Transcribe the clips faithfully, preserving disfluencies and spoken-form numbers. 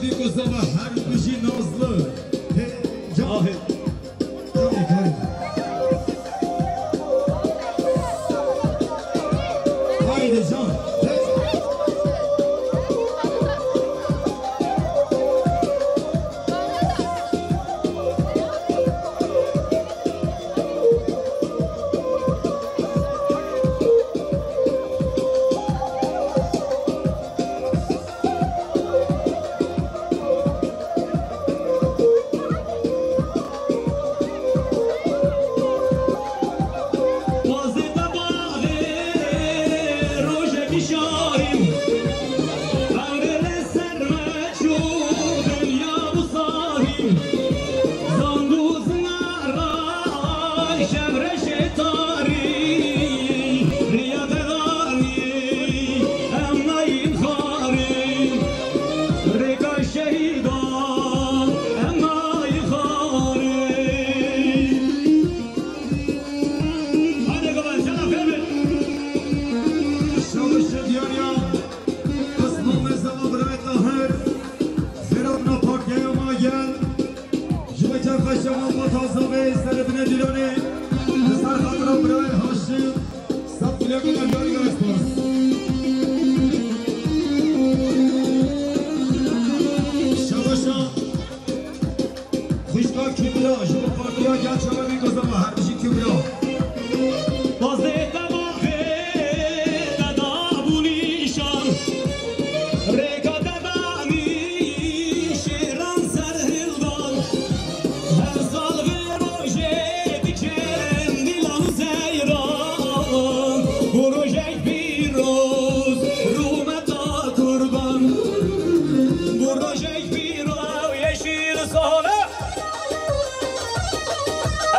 Dîkuzava her bijî Nazlı. He, can. Ahê. Can, can. Haydi can. He. Şabaşa diyar ya. Qisma mezema birayê Tahir. Xêrabna partiyeya ma gel. Ji bo çerxeşa ma Batazavê serê binê dîlanê. Li ser xatira birayê Haşim. Saf kulekê me diyar ya spas. Şabaşa. Xwişka Kübra, ji bo partiya gel çawa min gozama, her bijî Kübra. Bazê te mafê te da bû nîşan, rêka te danî şêran ser hildan. Her sal vê rojê dikin dîlan û seyran. Bû rojek pîroz, rûmeta kurban. Bû rojek pîroz, yeşîl sole.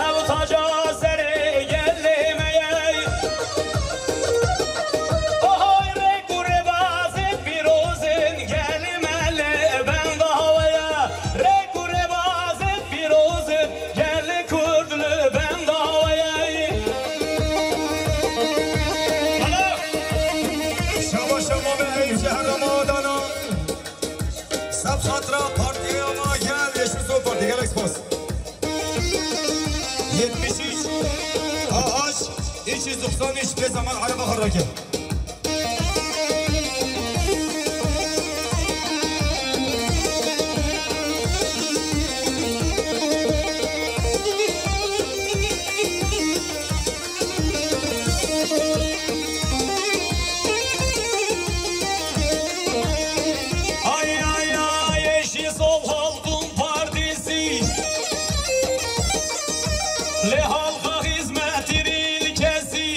Ew taca serê gelê me ye. Ohay rêk û rêbazên pîroz in, gelê me li benda we ye. Rêk û rêbazên pîroz in, gelê Kurd li benda we ye. Şabaş, şabaş, me ey şehra me dana. Saf xatira partiya ma gel, Yeşil Sol Parti, gelek spas. Yetmiş üç A H üç yüz doksan üç, bê zaman araba xwe rake. Ay, ay, ay, Yeşil Sol Halkın Partisi. Lê halka hizmettir ilkesi.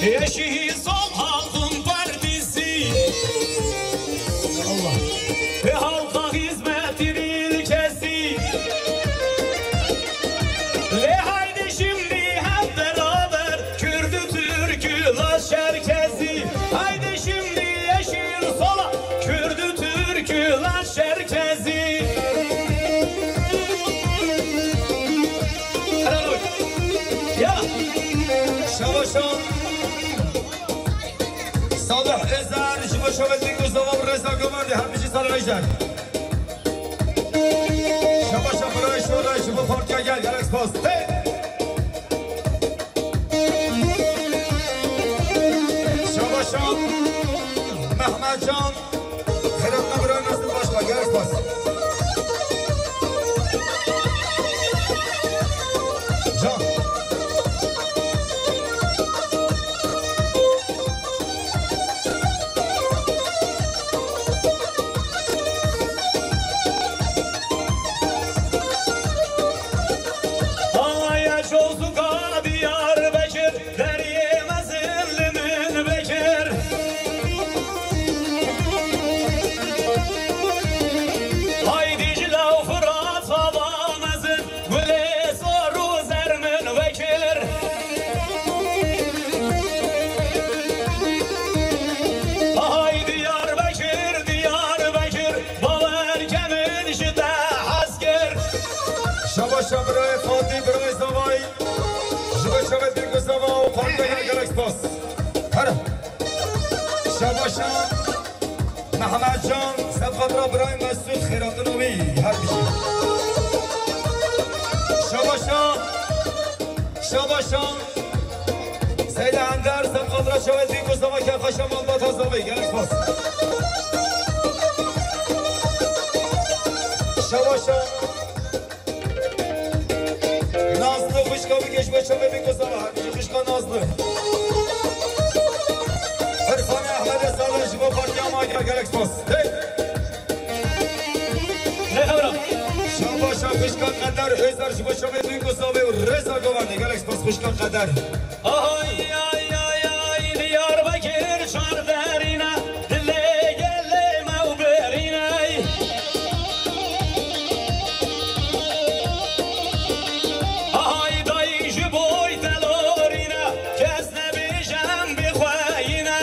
Yeşil Sol Halkın Partisi. Allah. Ve halka hizmettir ilkesi. Lê haydi şimdi hep beraber Kürdü, Türkü, Laz, Çerkezi. Haydi şimdi Yeşil Sola, Kürdü, Türkü, Laz, Çerkezi. Helal olsun. Ya. Şabaşa. Salih Ezer, ji bo şovetin ku zaman reza govandi, her bijî Salih Ezer. Şabaşa, birayê şoreş, ji bo partiya gel, gelek spas. Hey! Şabaşa, Mehmetcan, xêratna birayê Nasir Başkan, gelek spas. Can. Aya Çozuka Diyarbekir, deriyê mezin li min vekir. Hay Dîcle û Firat hava mezin, gulê sor û zer min vekir. Hay Diyarbekir, Diyarbekir, bawer ke min ji te hez kir. Şabaşa birayê Fatî, birayê Zavayî. Ji bo şevê Dîrgozava û Fatî gelek spas. Here. Şabaşa. Mehmet Can, Şabaşa. Seyda Ender, Semqatra Şavet, Bîk û Zava, Kefxeşa, Malbata Zavê, gelek spas. Şabaşa. Nazlı xwişka bike ji bo çavê Bîk û Zava, her bijî xwişka Nazlı. Irfan Ehmedê Salih ji bo partiya Mager, gelek spas. Hey! Ne xebra? Şabaşa xwişka Qeder Özer ji bo çavê Bîk û Zavê û rêza govendê, gelek spas xwişka Qeder. Ay, ay, ay, ay, Diyarbekir çar derîne, dilê gelê me û birîne. Ay, dayî ji boy te lorîne, kes nebêjem bixweyîne.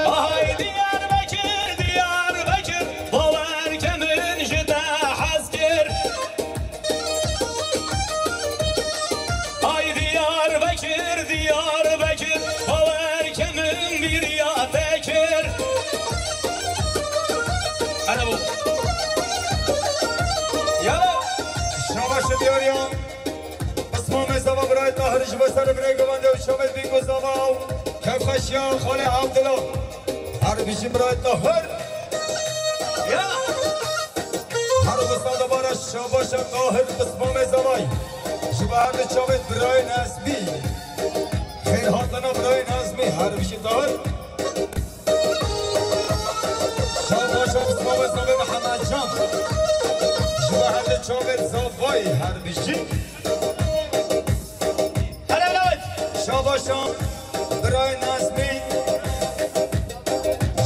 Ay, Diyarbekir, Diyarbekir, bawer ke min ji te hez kir. Ay Diyarbekir, Diyarbekir, bawer ke min bîriya te kir. Hele bo. Ya. Şabaş diyar ya. Pismamê Zava birayê Tahir ji bo ser birayê govendê û çavê Bîk û Zava û Kefxeşiya Xalê Abdullah. Her bijî birayê Tahir. Ya. Her wisa dubare şabaşa Tahir Pismamê Zavay. Ji bo her du çavê birayê Nezmî. Xêr hatina birayê Nezmî, her bijî Tahir. Şabaşa Pismamê Zavay Mihemed Can. Ji bo her du çavê Zavay, her bijî. Hele, hele, evet. Şabaşa birayê Nazmî.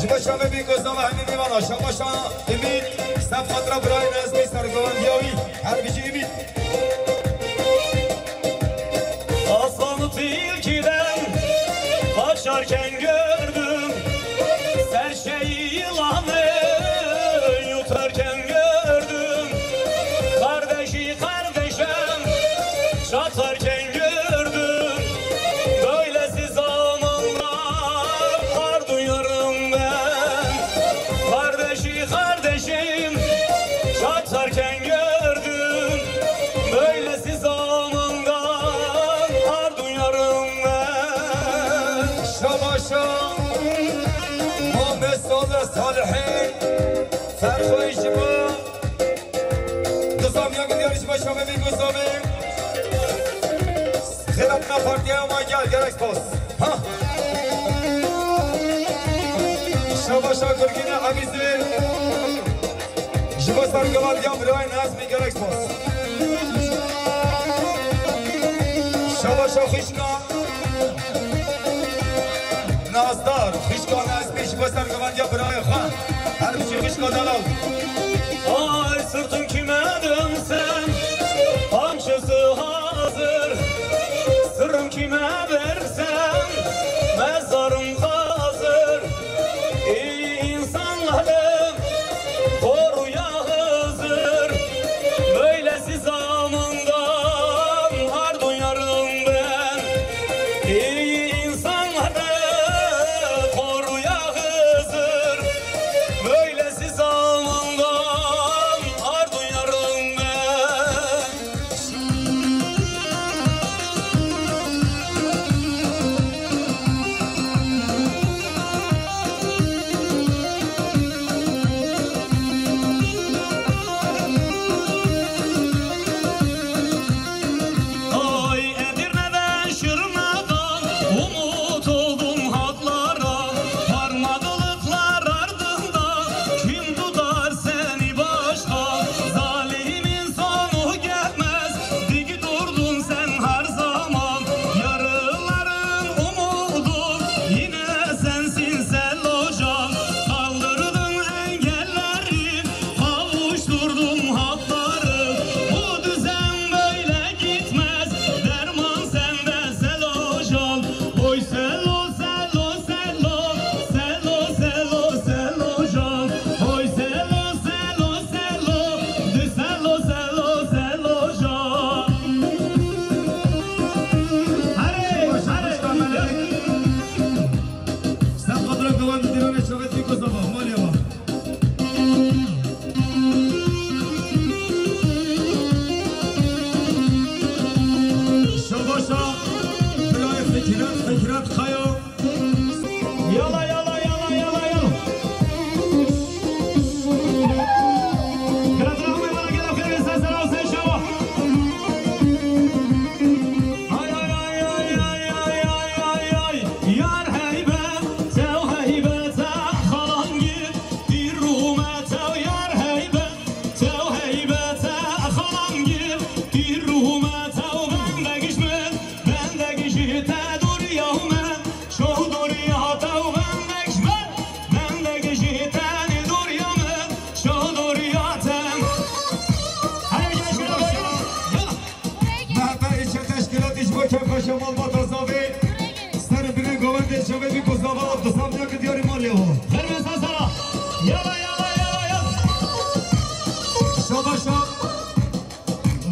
Ji bo çavê Bîk û Zava hemî mêvana. Şabaşa Ümît. Sef xatira birayê Nazmî sergovendiya wî. Her bijî Ümît. Aslanı tilkiden kaçarken gördüm. Serçeyi yılanı yutarken gördüm. Kardeşi kardeşe çatarken gördüm. Böylesi zamanlar hardun yarım ben. Kardeşi kardeşim çatarken gördüm. Böylesi zamandan hardun yarım ben. Şabaşa Muhammed Salih Salih'e. Ferxoyî ji bo Dizamiya Giliyarî ji bo çavê Bîk û Zavê. Xêratina partiya Mager, gelek spas. Ha. Şabaşa Gurgîne Emîzê. Ji bo sergovendiya birayê Nazmî, gelek spas. Şabaşa xwişka Nazdar, xwişka Nazmî ji bo sergovendiya birayê xwe. Her bijî xwişka delal. Ay sırtın kime dönsem, kamçısı hazır. Sırrım kime versem, mezarım hazır. İyi insanlarım koruya Hızır. Böylesi zamandan hardun yarım ben. İyi insanları koruya Hızır. Böylesi zamanda Tîr û me tew bendek ji min, bendek ji te dûriya min, şo dûriya tew bendek ji min, bendek ji te dûriya min, şo dûriya te. Hele gel şuna bak. Yala. Mehta îçe teşkîlatî ji bo kevxweşa malbata zavê. Ser binê govendê çavê bî ku zava Abdusam ya ki diyarî malê ho. Verme sasara. Yala, yala, yala, yala. Şabaşa.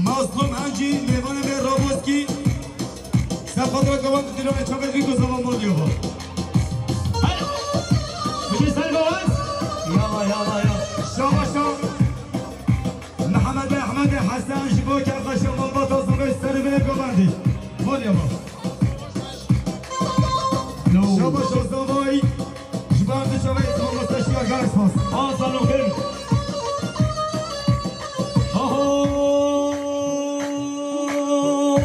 Mazlum Encî, mêvanê me Raboskî. Ser xwe dira govend diranê çavê bî ku zava malê ho. Hadi. Biçin ser govend. Yala, yala, yala. Şabaşa. Mihemed Ehmedê Hesen ji bo kevxweşa malbata zavê ser binê govendî. Malê ho. Şabaş Ozavay. Ji bo ev du çavê mamoste Şiyar gelek spas. Hasan Okin. Aho.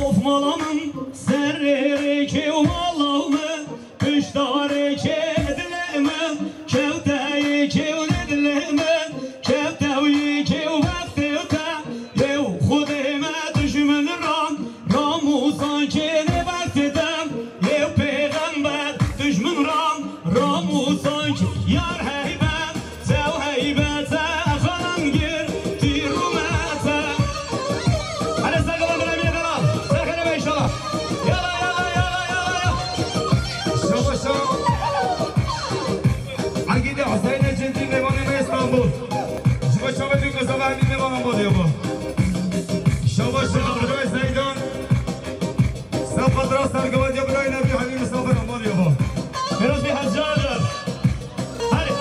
Of mala min, serê rêkê û mala min. Pişta rêkê dilê min, kewte yekê û li dilê min, kewte û yekê û wextê te, lê û Xwedê me dijmin ran, ram û zankê nê wextê te, lê û pêxember dijmin ran, ram û zankê yar heybet. Sew heybete xalam gir, tîr û mete. Hele ser gala bira bira gala. Ser xêre be inşallah. Yala, yala, yala, yala, yala. Şaba, şaba. Egîdê Hüseyin Ecindî, mêvanê me Îstanbul. Ji bo çavê bî ku zava hemî mêvanan bo diye bo. Şaba, şaba, birayê Zeydan. Sefadra sergewadiya birayê Nebî Helî misafir aman ya bo. Pêroz bî hezar. Hadi.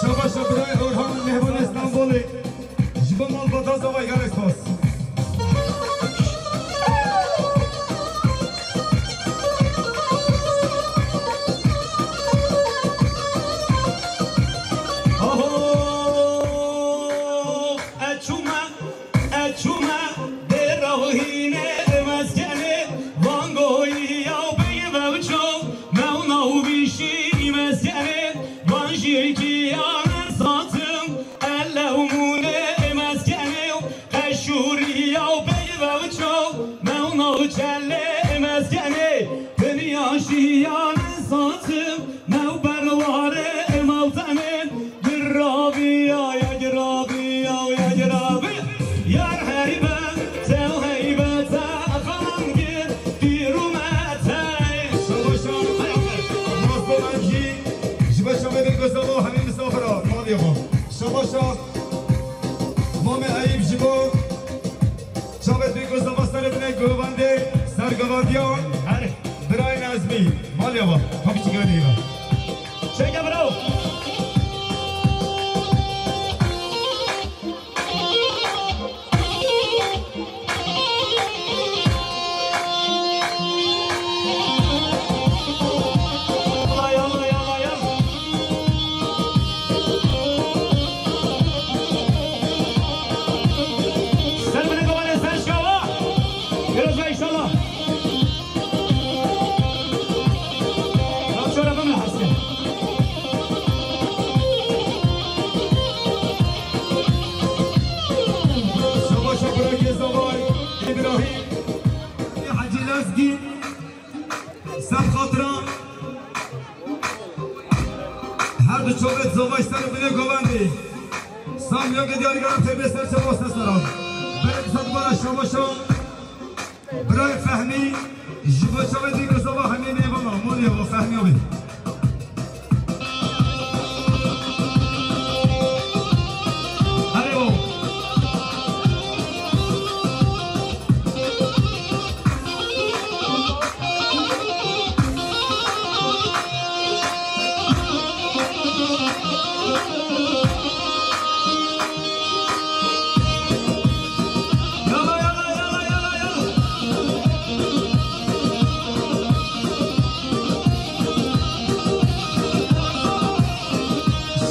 Şaba şabirayê Orhan Mehman Stenbolê. Ji bo malbata zavay gelek spas. Aho, eçûme. Eçûme dêra hînê meskenê, van goyî yaw beyî vewço, mewna û bîşî meskenê, van jîrkî ya satim, ele û mûnê meskenê, qeşûrî yaw beyî vewço, mewna û çelê meskenê, dinya şiyan satim. New berwarê mewtenê, giraviya ya giraviya ya giraviya. Yar heybe, tew heybete, xalam gir, dîr û mete. Şabaşa, Mazlum Encî, ji bo çavê bî ku zava hemî misafira, malê xwe. Şabaşa, Mamê Eyîb ji bo çavê bî ku zava serê binê govendê, sergovendiyan. Her. Birayê Nezmî, malê wa, kapçî giranî va. Çeke biraw. Yalla, yalla, yalla, yalla. Ser bine kafanı, ser şava. Biraz daha inşallah. Navçe re bimle heskin. Şaba şaba Gezavay, İbrahim, Hacı Lezgin, Ser xatira her du çavê zavay ser û binê govendê. Samyokê diyarî geran pê bê ser çava se seran. Berê bi sedbara şavaşa. Birayê Fehmî, ji bo çavê dî ku zava hemî mêvana, molê bo Fehmî abî. Hadi bo.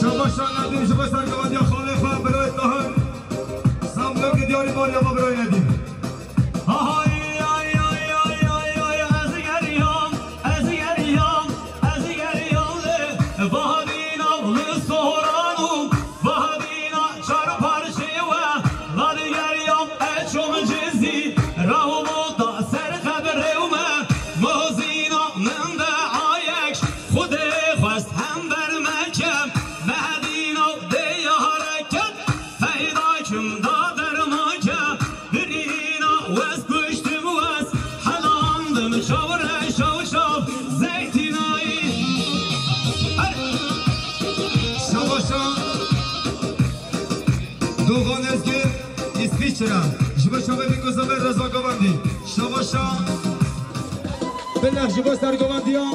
Şabaşa Nedîm ji bo sergovendiya xalê xwe birayê Tahir. Samlokê diyarî Maryama birayê Nedîm. Hay, ay, ay, ay, ay, ay, ez geriyam, ez geriyam, ez geriyam lê. Baharîna li soran û baharîna çar parçê we. Ji bo çavê Bîk û Zavê Reza Govendî. Şabaşa. Bilex ji bo sergovendiya.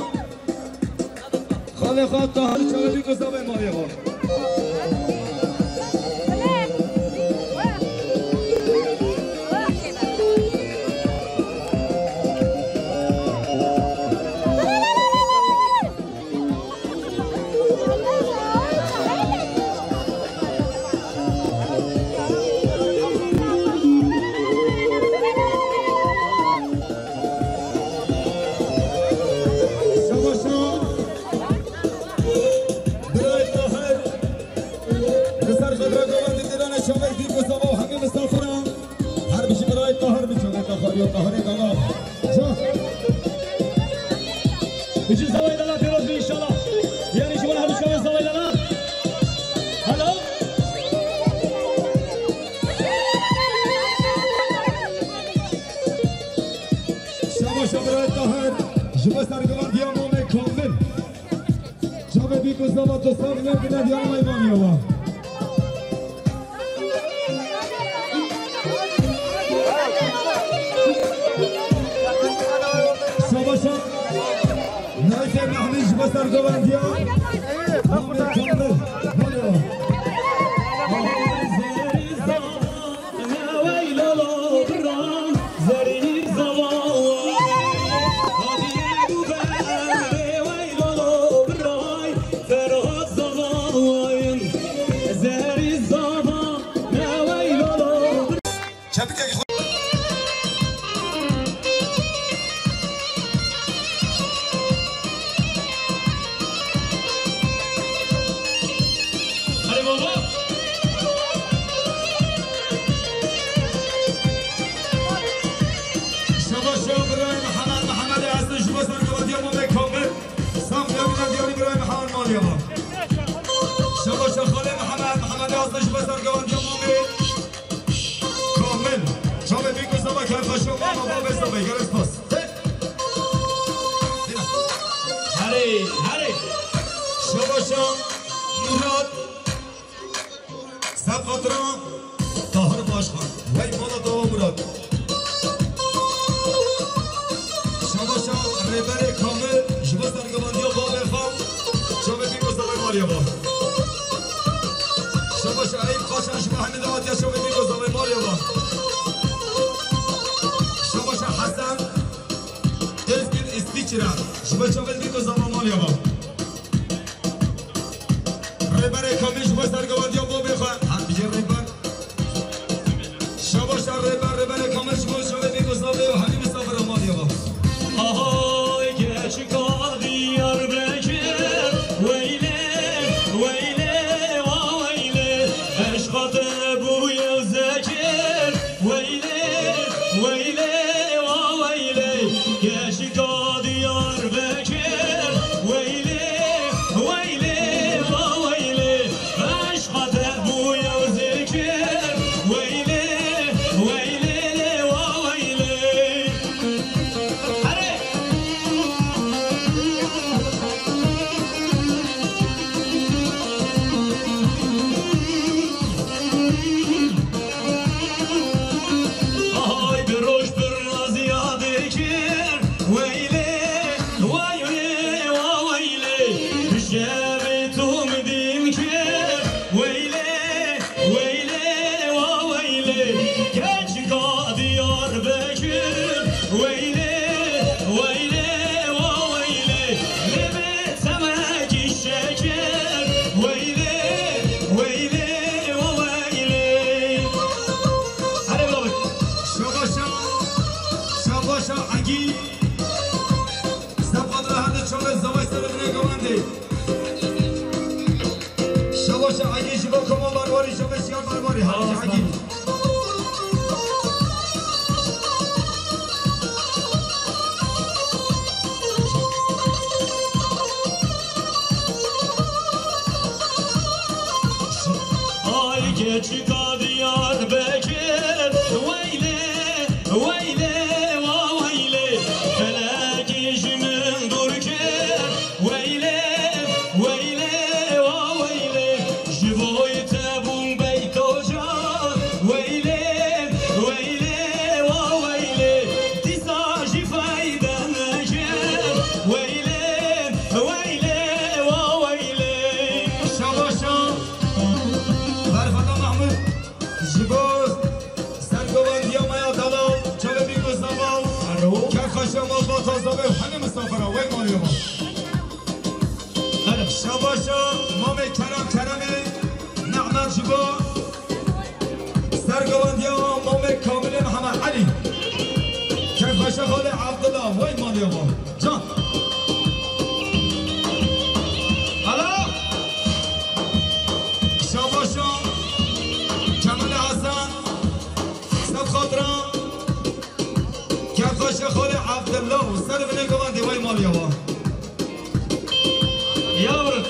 Xalê xwe Tahir çavê Bîk û Zavê malê xwe. Şabaşa. Birayê Tahir. Li ser xedra govendê didane çavê Bîk û Zava û hemî misafiran. Her bijî birayê Tahir, bi çavê Tahir ya Tahirê Gala. Can. Bijî Zavayê Lala pêroz be înşallah. Yanî ji wan her çavê Zavayê Lala. Hello. Şabaşa birayê Tahir. Ji bo sergovendiya mamê Kamil. Çavê Bîk û Zava tu sax ne bine diyar meymanî wa. Şabaşa. Nayfê Mehmî ji bo sergovendiya. Mehmet Kamil. Malê wa. Çepikek xwe. Hadi baba. Şabaş ya Birayê Mihemed, Mihemed Hasan ji bo sergovendiya mamê Kamil. Saf ya bina diyarî Birayê Mihemed malê wa. Şabaş ya xalê Mihemed, Mihemed Hasan ji bo sergovendiya mamê Kamil. Çavê Bîk û Zava kar xweşa mama babê Zavê. Gelek spas. Herê, herê. Şabaşa Murat. Sefqatra Tahir Başkan. Wey mala tawa Murat. Şabaşa Rêberê Kamil ji bo sergovendiya babê xwe. Çavê Bîk û Zavê malê wa. Şabaşa Eyüp Kaşan ji bo hemî dawetiya çavê Bîk û Zavê malê wa. Şabaşa Hesen. Özgün İsviçre. Ji bo çavê Bîk û Zava malê wa. Rêberê Kamil ji bo sergovendiya babê xwe. Her bijî rêber. Şabaşa rêber, rêberê Kamil ji bo çavê Bîk û Zavê û hemî misafira malê wa. Ahay keçika Diyarbekir, weylê, weylê, wa weylê, eşqa te bûye zekir. Weylê, weylê, wa weylê, keçika Diyarbekir. Weylê, weylê, wa weylê, eşqa te bûye zikir. Weylê, weylê, wa weylê. Herê! Ahay bi roj pir naziya dikir, weylê, weylê, wa weylê, bi şevê tu min dîn kir, weylê, weylê, wa weylê, keçika Diyarbekir, weylê, weylê, wa weylê, lê bi temekî şekir, weylê, weylê, wa weylê. Hadi baba. Şabaşa, şabaşa Agî. Sefqatra hende çavê Zavay serê binê govendê. Şabaşa Agî ji bo koma Barwarî, şabaş ya Barwarî. Hadi Agî. Ay keçika Diyarbekir, weylê, weylê, wa weylê, felekî ji min dûr kir, weylê, weylê, wa weylê, ji bo Şabaşa Mamê Kerem Keremê, Nehmet ji bo sergovendiya Mamê Kamilê Mihemed Elî. Keyfxweşa xalê Abdullah, wey malê wan. Can. Alo. Şabaşa Kemalê Hasan. Sed xatira. Keyfxweşa xalê Abdullah û ser binê govendê wey malê wan. Yavrum.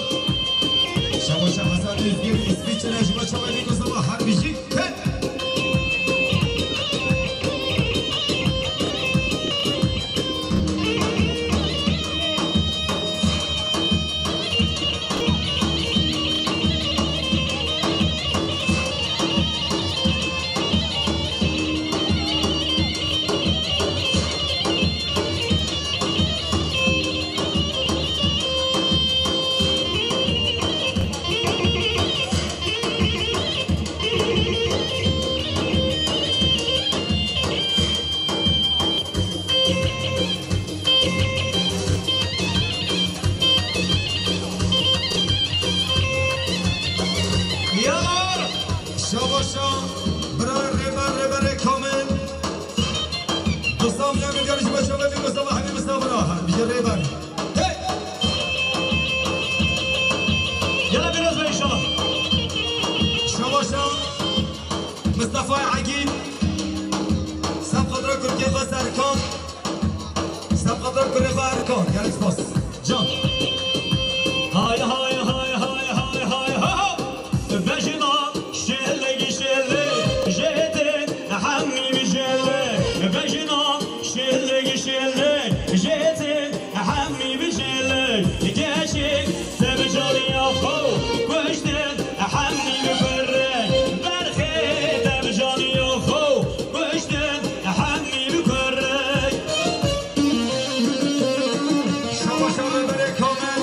Şabaşa Hasan Özgür, İsviçre, ji bo çavê vî ku zava her bijî. Hey! Yar! Şabaşa, bira rêber, rêberê Kamil. Dostan, ya milyar ji beşa ve bir dostan, hadi misafira, hadi bir rêber. Hey! Yala biraz be inşallah. Şabaşa, Mustafa Agil. Sefqadra Kurkê ve Serkan. Sefqadar kurê xwe Erkan, gelek spas. Can. Hay, hay, hay, hay, hay, hay, ha, ha. Bejina şelek şelek, jêtin hemî bi şelek. Bejina şelek şelek, jêtin hemî bi şelek. Geçik te bi caniya xwe kuştin hemî bi kurek. Berxê te bi caniya xwe kuştin hemî bi kurek. Şabaşa rêberê Kamil.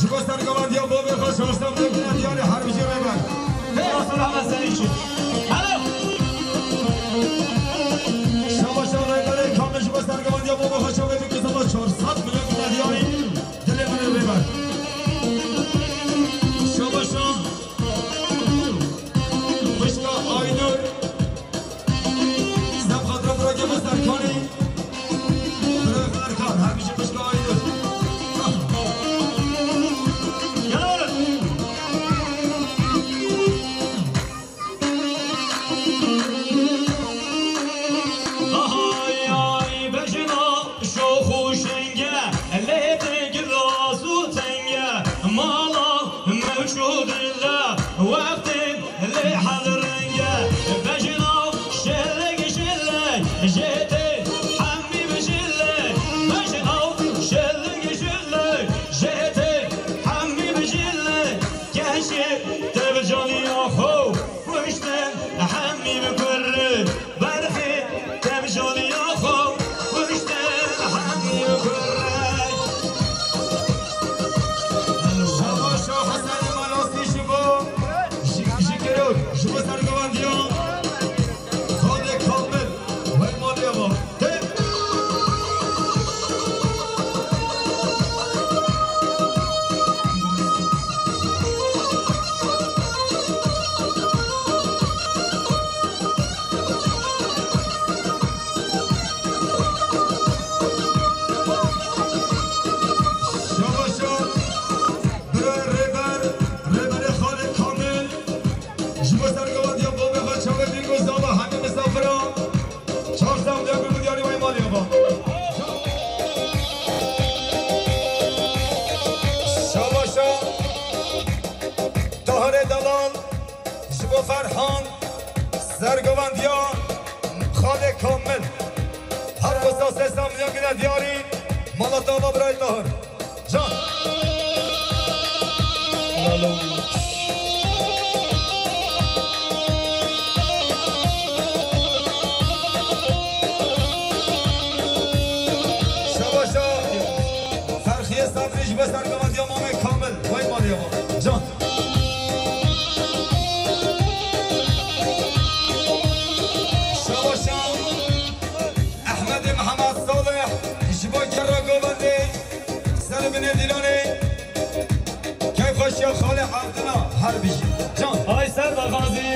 Ji bo sergovendiya bavê xwe şanstan vekine diyarê her bijî rêber. Hey, Hasan Ahmet senin için. Alo. Şabaşa rêberê Kamil ji bo sergovendiya bavê xwe şanstan vekine çar sed milyon vekine diyarê. Dilê min ê rêber. Şabaşa. Xwişka Aynur. Sefqadra bira kê xwe Serkanê. Bira Erkan, her bijî xwişka Aynur. Gel oğlum. Ahay, ay, bejina şox û şenge, lê tê giraz û tenge, mala mewç û dile, wextê lê hel renge, bejina şelek şelek, jê tê hemî bi jilek, bejina şelek şelek, jê tê hemî bi jilek, keşê te bi caniya xwe. Kuştin hemî bi kurê, berxê te bi caniya xwe, kuştin hemî bi kurê. Şabaşa Hesenê Malosî ji bo, ji, ji Kirok, ji bo sergovendiya Xalê Kamil, wey malê wan. Şabaşa, bira rêber, rêberê Xalê Kamil, ji bo sergovendiya bavê xwe çavê vî ku zava hemî misafira. Çar sed milyon bir milyarî wey malê wan. Şabaşa Tahirê Delal, ji bo Ferhan, sergovendiya Xalê Kamil. Her wisa sê sed milyon gine diyarî, mala te ava birayê Tahir. Can. Şabaşa Ferxiye Sabrî ji bo sergovendiya Mamê Kamil. Wey malê wan. Can. Şabaşa Ehmedê Mihemed Salih ji bo gera govendê. Erdila, her bijî. Can. Ay ser bexazî,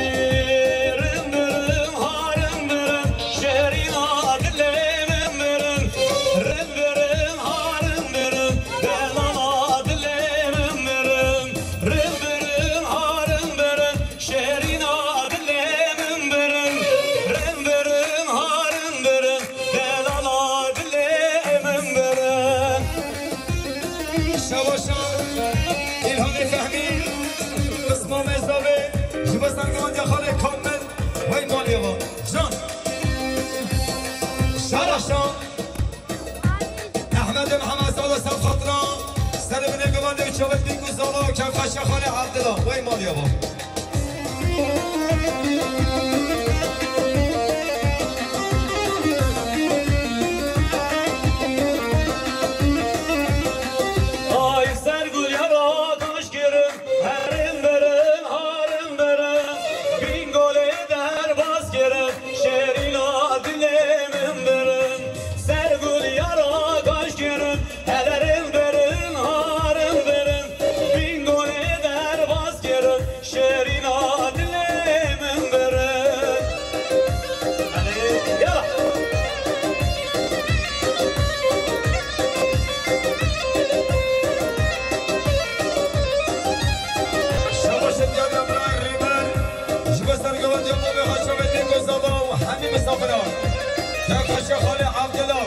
rim birim, ha rim birim, şêrîna dilê min birim. Rim birim, ha rim birim, delala dilê min birim. Rim birim, ha rim birim, şêrîna dilê min birim. Rim birim, ha rim birim, delala dilê min birim. Şebaşa Îlhamê Fehmî, Qisma Mezavê, ji bo sergowandiya xalê Kamil, wey malê wa. Can. Şebaşa Ehmedê Mihemed Salo ser xatira, serê binê govendê û çavê dîk û zala, kevxeşa xalê Evdila, wey malê wa. Ay ser gul ya ra kaş kirin, herin birin, harin birin, bingolê derbas kirin, şêrîna dilê min birin. Ser gul ya ra kaş kirin, helerin birin, harin birin, bingolê derbas kirin, şêrîna dilê min birin. Hadi, yala. Şebaşê diyar ya birayê rêber, ji bo sergowandiya mavê xwe çavê dîk û zala û hemî misafiran. Kevxeşa xalê Evdila,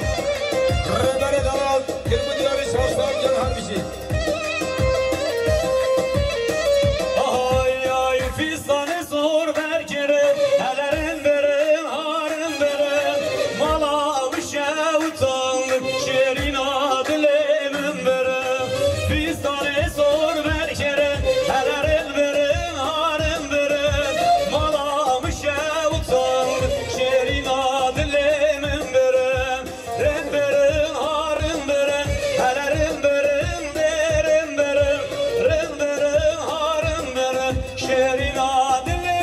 rêberê delal, Kirkûk diyarê çar sal gel her bijî. Ay, ay, fîstanê zor berkere, helerin birin, harin birin, mala wişe utandık, şêrîna dilê min birin. Fîstanê zor berkere, helerin birin, harin birin, mala wişe utandık, şêrîna dilê min birin. Rin birin, ha rin birin, hele rin birin, dê rin birin, rin birin, ha rin birin, şêrîna dilê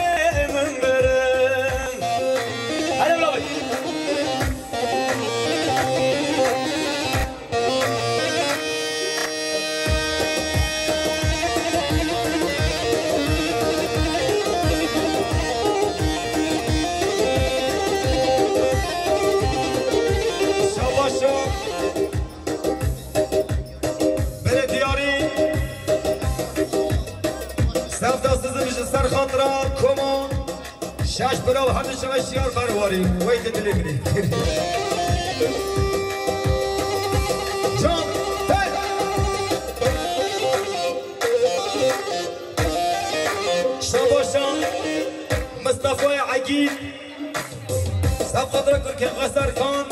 min birin. Hele bila bî. Şabaşo. Belê diyarî. Sevda Sizim ji ser xatira koma. Şaş bira û her diçe şiyar berwarî. Wey di dilê min î. Can, hey! Şabaşan Mistefayê Egîd. Sef xatira Kurkê xwe Serkan.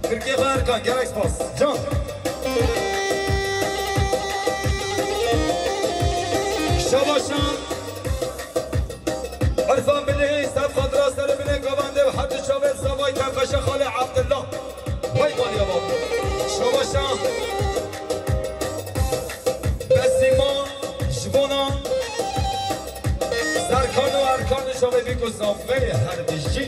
Kurkê xwe Erkan, gelek spas. Can. Şabaşan. Irfan Bilî, sef xatira serê binê govendê û her du çavên zavayî kevxeşa xalê Evdila. Wey malî ya bab. Şabaşa. Besîma, ji bona Serkan û Erkan û çavê bîk û zavê her bijî.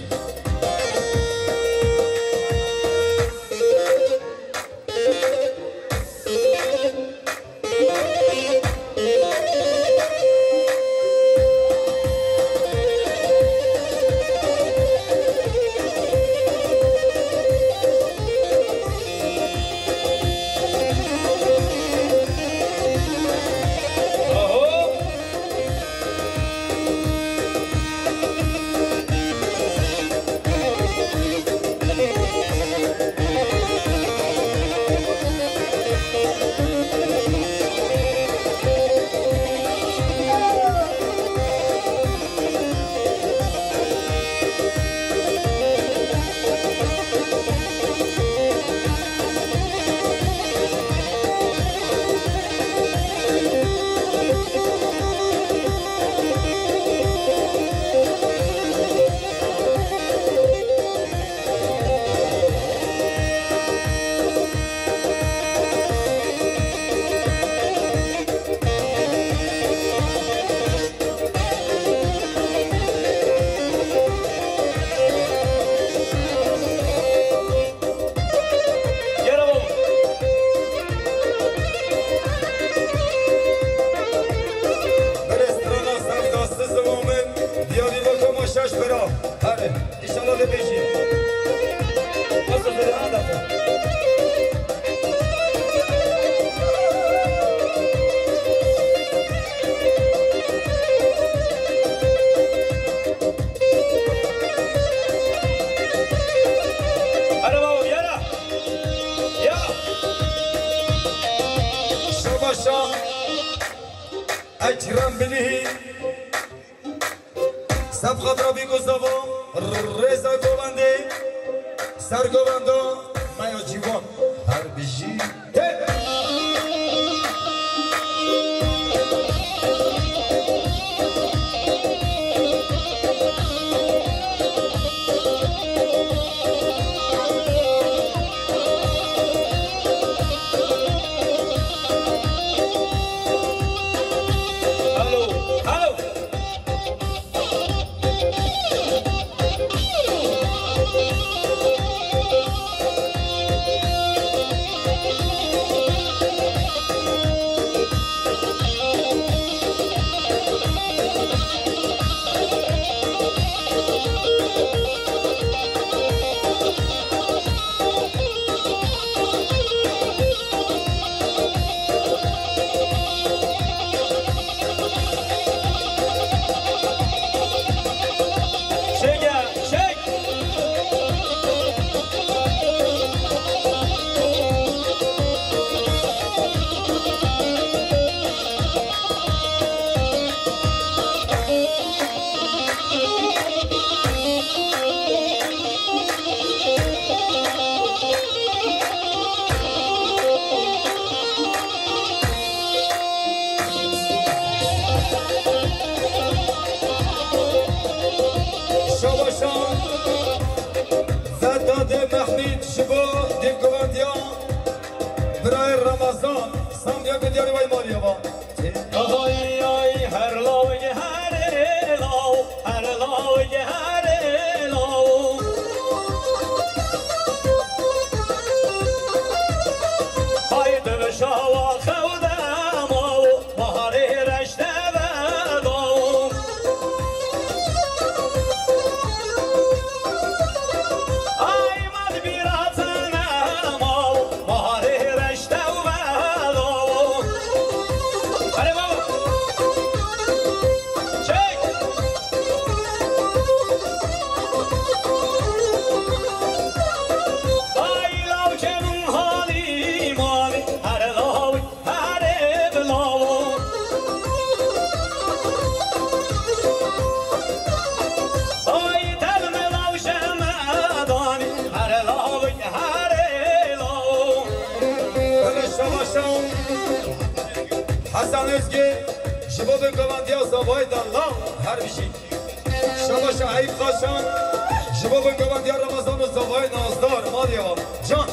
Govendê, sergovenda me ya ciwan her bijî. Hey! Alo, alo. Şeke, şek. Şabaşan Vedatê Mehmîd ji bo dîvguvandiya birayê Ramazan Samya Gudiyarî wey maliyê va. Ay, ay, her law, her law, her law, her law. Ay, dil şawa xew de maw, baharê reş de vedaw. Ay, me di bîra te nema, baharê reş de vedaw. Hadi baba. Çek. Ay, law çenû halî malî, her law. Herê bi lawo. Ay, telme law şemedanî, herê lawik, herê lawo. Belê şabaşa Hasan Özgü, ji bo bingevandiya zavayê de law her bijî. Şabaşa Eyüp Kaşan, ji bo bingevandiya Ramazan û zavayê nazdar, malê wa. Can.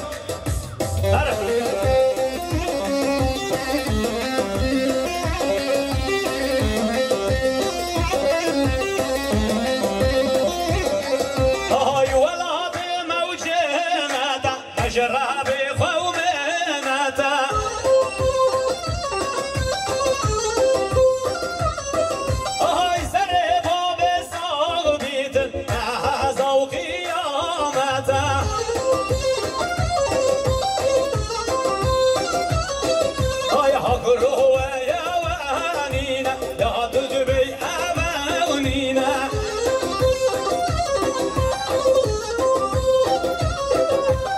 Ay welatê me û cênete, ez ji Rebê xwe û mênete. Ay serê babê sax bîtin, Heza û qiyamete. Ay hak roye wenîne, ya tu dibey eve nîne.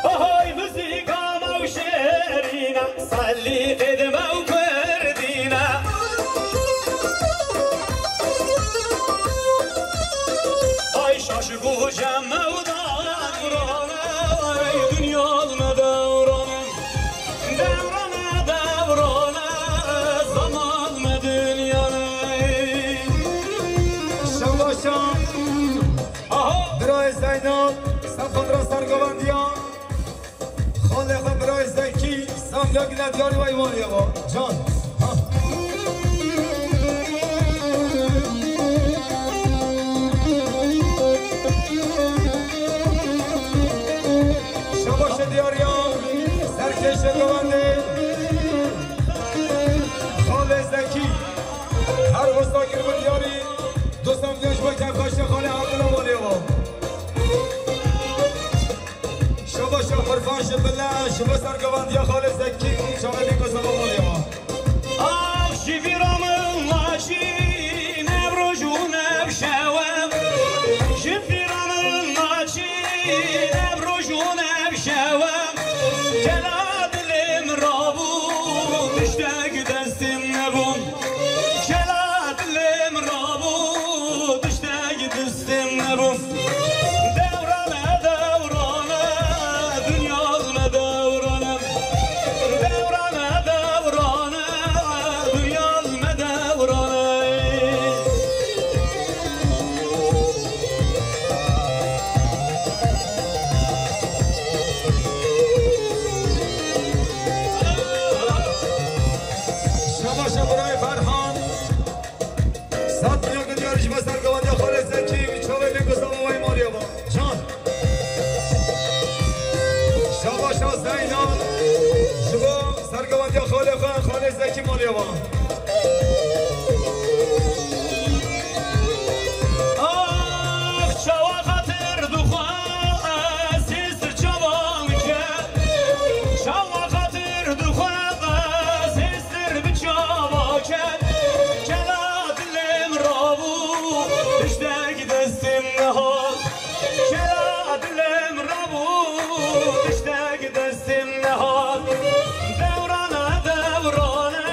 Ay muzîka me û şêrîne, salî qêdime û kurdîne. Ay şaş bû cem me û Dewran, ey, dinya li me dewran e. Dewran e, dewran e, zeman me dinya ne. Şabaşa. Aha. Birayê Zeynal, sen xatira sergovendiya. Xalê xwe birayê Zekî, Samya gine diyarî wey malê wa. Can. Ha. Şabaşê diyariya, serkêşê govendê. Xalê Zekî. Her wisa kir bi diyarî. Dostan diyaş bo kefxweşê xalê Abdullah malê wa. Şabaşa Qurban ji bile, ji bo sergovendiya xalê Zekî û çavê Bîko Zema malê wa. Ax ji vîra min naçî, ne roj û ne şew e. Ji vîra min naçî, ne roj û ne şew e. Kela dilê min rabû, tiştek destê min nebû. Kela dilê min rabû, tiştek destê min nebû. Dewra Ax, çawa xatir dixwe, ez hêstir çawa bike. Çawa xatir dixwe, ez hêstir bi çawa ke. Kela dilê min rabû, tiştek destê min nehat. Kela dilê min rabû, tiştek destê min nehat. Dewran e, dewran e,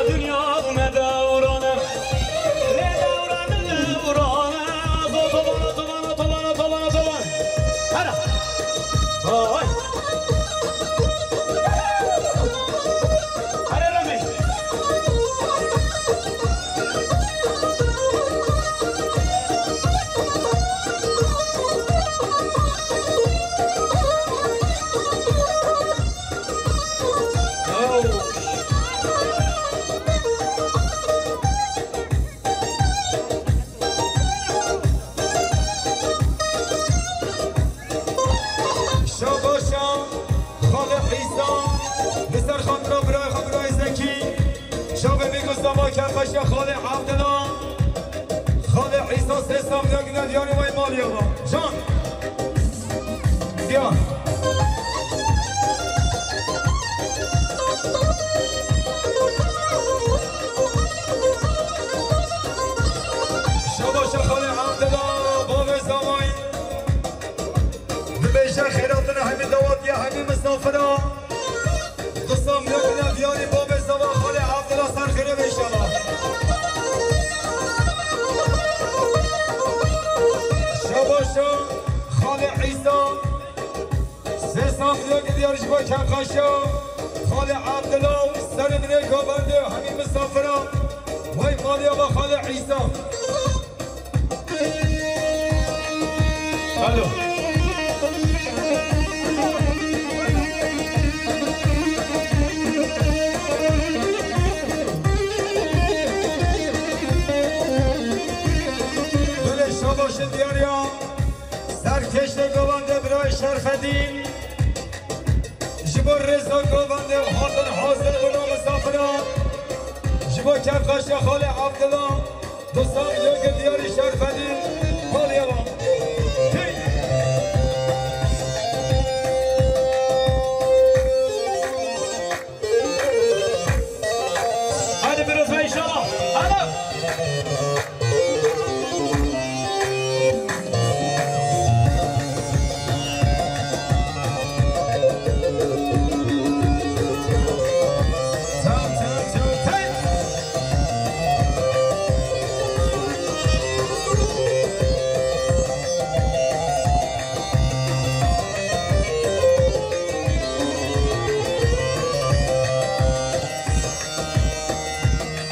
dinya me dewran e. Lê dewran e, dewran e. Otoban, otoban, otoban, otoban, otoban. Hera. Vay. Hera Remê. Şabaşa Xalê Îsa, li ser xatira birayê xwe, birayê Zekî. Çavê min ku zava kerxeşe Xalê Evdila. Xalê Îsa sê samiya gine diyarê wê malê ya. Can. Diya. Şabaşa Xalê Evdila, bavê zavayî. Dibêje xêratina hemî dawetiya hemî misafira. Qisam nebine diyarî babê zava Xalê Evdila ser xêrê be înşallah. Şabaşa Xalê Îsa. Sê samiya diyar ji bo kemxaşa Xalê Evdila û serê binê govendê hemî misafira. Wey malê ya Xalê Îsa. Alo. Dilê şabaşê diyar ya. Serkêşê govendê birayê Şerfedîn. Ji bo rêza govendê hatin hazir bûna misafiran. Ji bo kevxeşa Xalê Evdila. Dostlar, yek diyarî Şerfedîn, Xalê Evan. Hey! Hadi biraz daha inşallah. Hadi.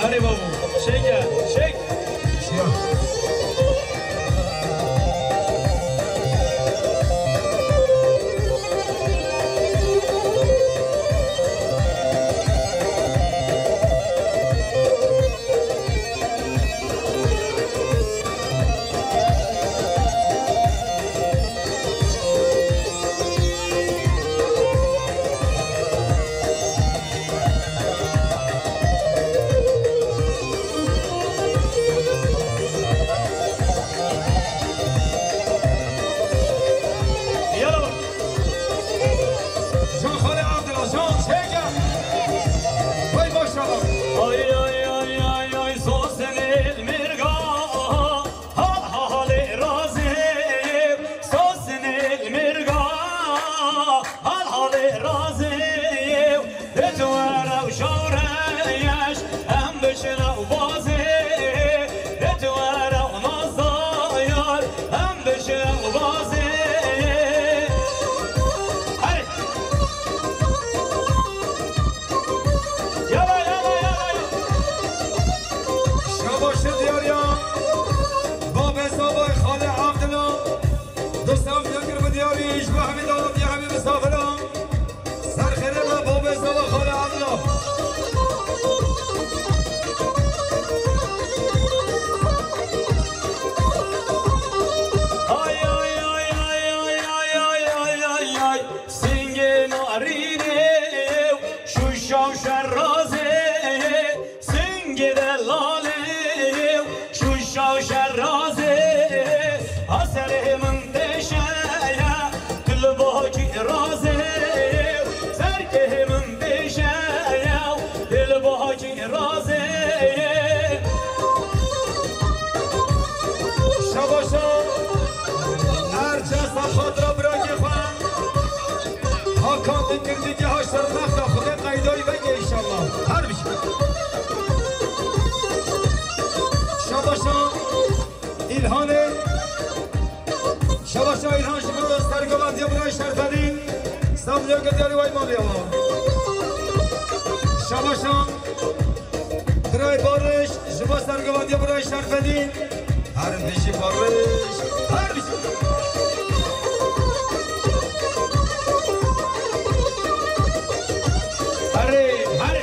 Erê babo, çek e, çek. Yala. Jan Xalê Evdila, jan çêke. Vay maşallah. Ay, ay, ay, ay, ay, sosenê mirga. Hal halê razê, sosenê mirga. Hal halê razê. Dê tu were û şawreyeş, em bişine û bazê. Dê tu were û nazayar, em bişine û bazê. Hey! Yala, yala, yala, yala. Şabaşê diyar ya. Babê zavayê Xalê Evdila. Dostlar, yakır bu diyarî, ji bo hemî dawetî, hemî misafiran. Ser xêrê be, babê zava Xalê Evdila. Ay, ay, ay. Singê narînê, şûşa û şerazê, Kirdî geha şermexta Xwedê qeydayî veke înşallah. Her bişî. Şabaşa Îlhanê. Şabaşa Îlhan ji bo sergovendiya birayê Şerfedîn. Samliya Gidyarî wey malê wa. Şabaşa birayê Barış ji bo sergovendiya birayê Şerfedîn. Her bijî Barış, her bijî. Herê, herê.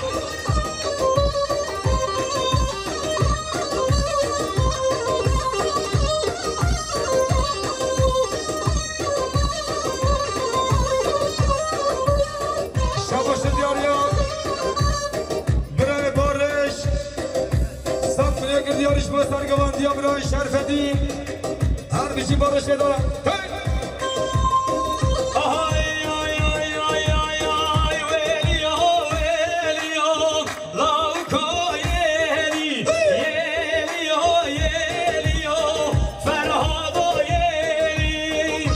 Şabaşê diyariya. Birayê Barış. Saf milê girdiya ji bo sergovendiya birayê Şerfedîn. Her bijî Barışê de. Hey! Ay, ay, ay, ay, ay, ay, wêliyo, wêliyo, lawko yêlî, yêliyo, yêliyo, Ferhado yêlî.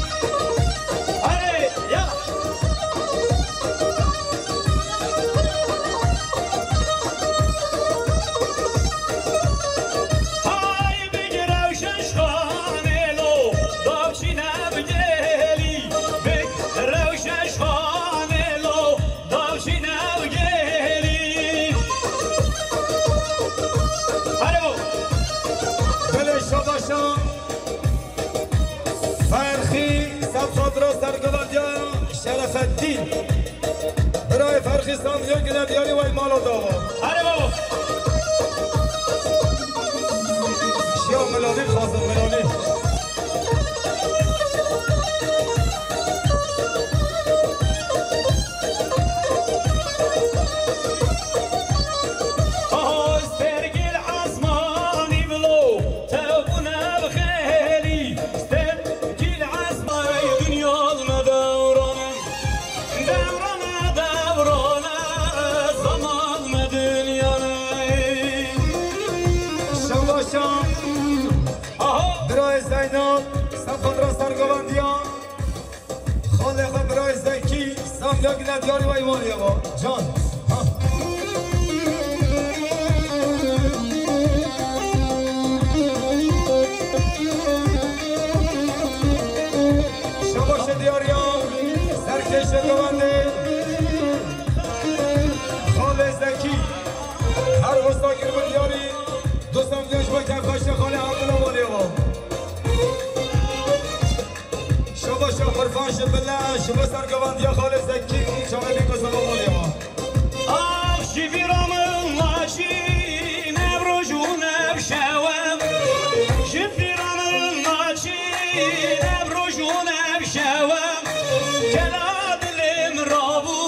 Hadi, ya. Hay big rewşeş xanê lo, davşîne bi gelî. Big rewşeş xanê lo, davşîne bi gelî. Hadi bo. Belê şabaşa. Ferxî, sed xatira sergovendiya Şerefeddîn. Birayê Ferxî Samliya Gidyarî wey mala dava. Hadi baba. Şiya Milanî, Xazin Milanî. Aha, stergil asmanî bilo. Tewbûne bi xêlî, stergil esmayê dinya li me dewran e. Dewran e, dewran e, zeman me dinya ne. Şebaşa. Aha. Birayê Zeynal, sed xatira sergovendiya. Xalê xwe birayê Zekî, Samliya Gidyarî wey maliye wa. Can. Ha. Şebaşê diyariya, serkêşê govendê. Xalê Zekî. Her hosta kiribin diyarî. Du Samliya ji bo kevxweşiya xalê Abdullah maliye wa. Şebaşa Xurfan ji Bile, ji bo sergovendiya xalê Zekî û çavê bî ku zava malê wa. Ax ji vîra min naçî, ne bi roj û ne bi şewe. Ji vîra min naçî, ne bi roj û ne bi şewe. Kela dilê min rabû,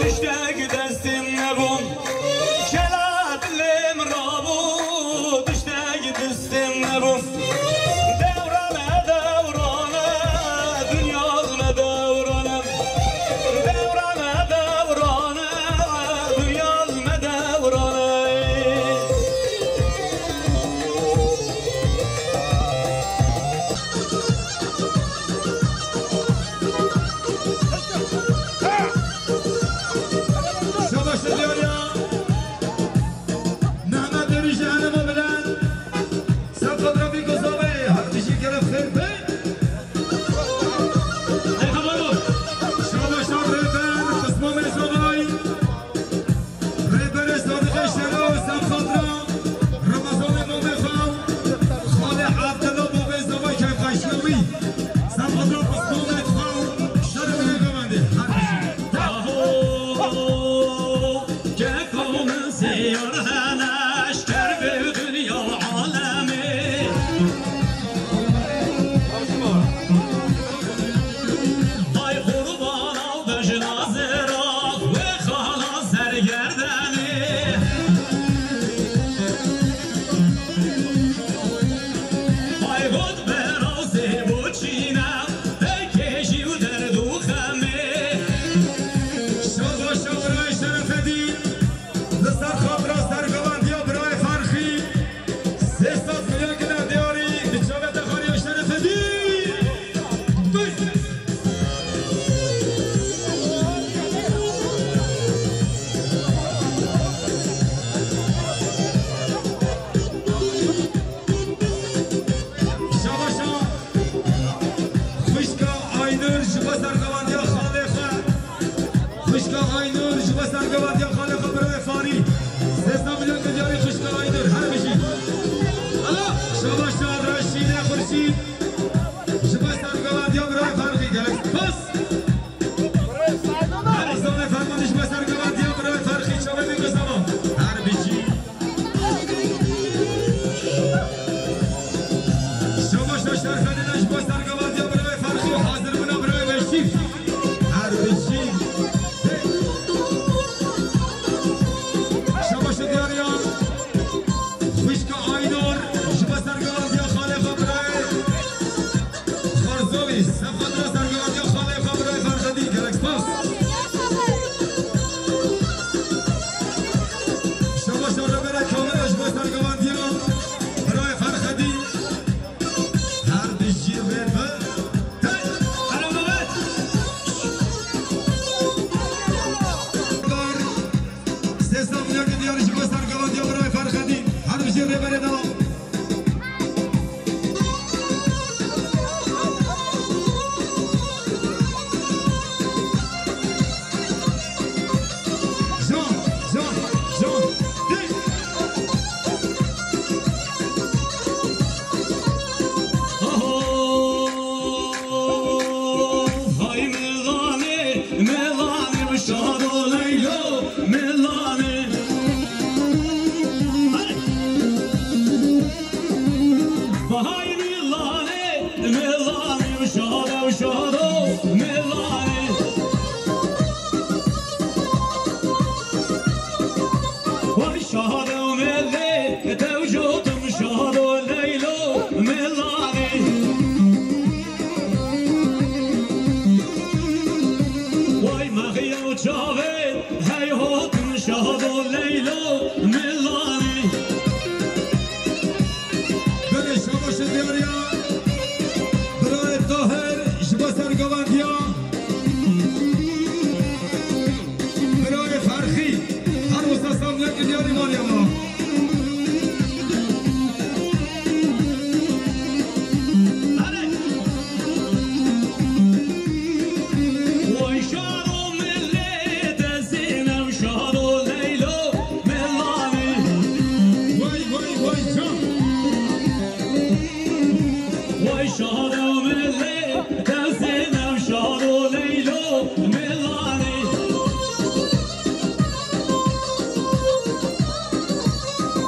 tiştek destê min nebû. Kela dilê min rabû, tiştek destê min nebû. Dewran e, dewran e, dinya li me dewran e. Dewran e, dewran e, dinya li me dewran e. Sergovendiya xalê xwe, xwişka Aynur, ji bo sergovendiya xalê xwe birayê Farî. Sêzdeh milyon milyarî xwişka Aynur, her bijî. Şabaş Çağdaş, Şîne Xurşîd, ji bo sergovendiya birayê Ferxî, gelek spas. Her îzanê fermanî ji bo sergovendiya birayê Ferxî, çavê min guzaman. Her bijî. Şabaş Şerfedîn ji bo sergovendiya birayê Ferxî û hazirbûna birayê Beşîr. Her bijî. Şabaş diyariya xwişka Aynur ji bo sergovendiya xalê xwe birayê Xarzovî, sefqetira sergovendiya xalê xwe birayê Ferxedî, gelek spas. Şabaşa rêbere Kamil ji bo sergovendiya birayê Ferxedî. Her bijî rêber. Hey! Selamet! Sêzdeh milyon diyar ji bo sergovendiya birayê Ferxedî. Her bijî rêberê devam. Can, can, can, de. Aho, hay Milanê, Milanê, şado Leylo, Milanê. Hadi. Vay Milanê, Milanê, şado, şado, Milanê. Vay şado Milanê, tewcotum şado Leylo, Milanê. Vay mexiya û çavê, hey hotum şado Leylo, Milanê. Belê şabaşê diyariya birayê Tahir ji bo sergovendiya birayê Ferxî. Her wisa samiyek diyarî maliya ma. Vay şaro milê dezîne û şaro Leylo Milanê. Vay, vay, vay, can. Vay şaro milê dezîne û şaro Leylo Milanê.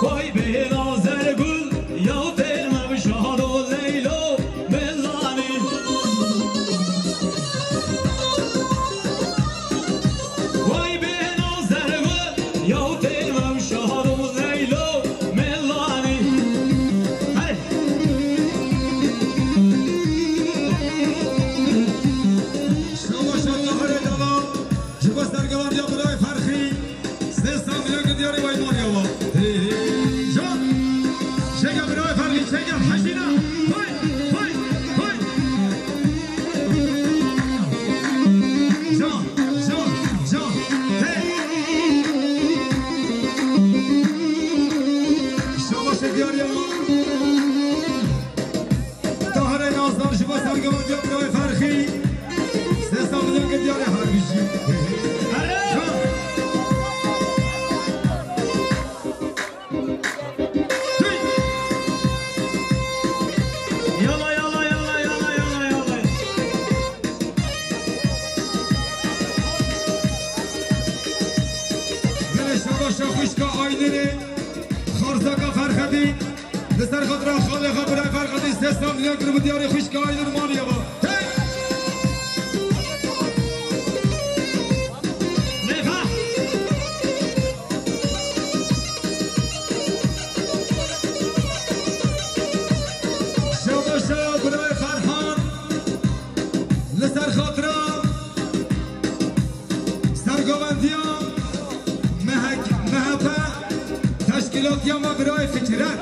Vay bêhna zergul ya têne û şaro Leylo Milanê. Vay bêhna zergul ya têne û şaro Leylo Milanê. Hey! Şabaş Allah'a emanet olun. Ji bo sergovendiya birayê Ferxî, sê sed milyon diyarî vay maliya wa. Hey, hey, can. Çeke birayê Ferxî, çeke hejîna. Hay, hay, hay. Can, can, can. Hey. Şabaş diyariya. Tahirê Nazdar ji bo sergovendiya birayê Ferxî. Sê sed milyon diyarê her bijî. Can. Yala, yala, yala, yala, yala, yala. Belê şabaşa xwişka Aynurê, xarzaka Ferxedî. Li ser xatira xalê xwe birayê Ferxedî sê sed milyon kiribe diyarê xwişka Aynur maliye ba. Hey! Nêfa! Şabaşa birayê Ferhan. Li ser xatira sergovendiya mehek-, M H P teşkîlatiya me birayê Fikret.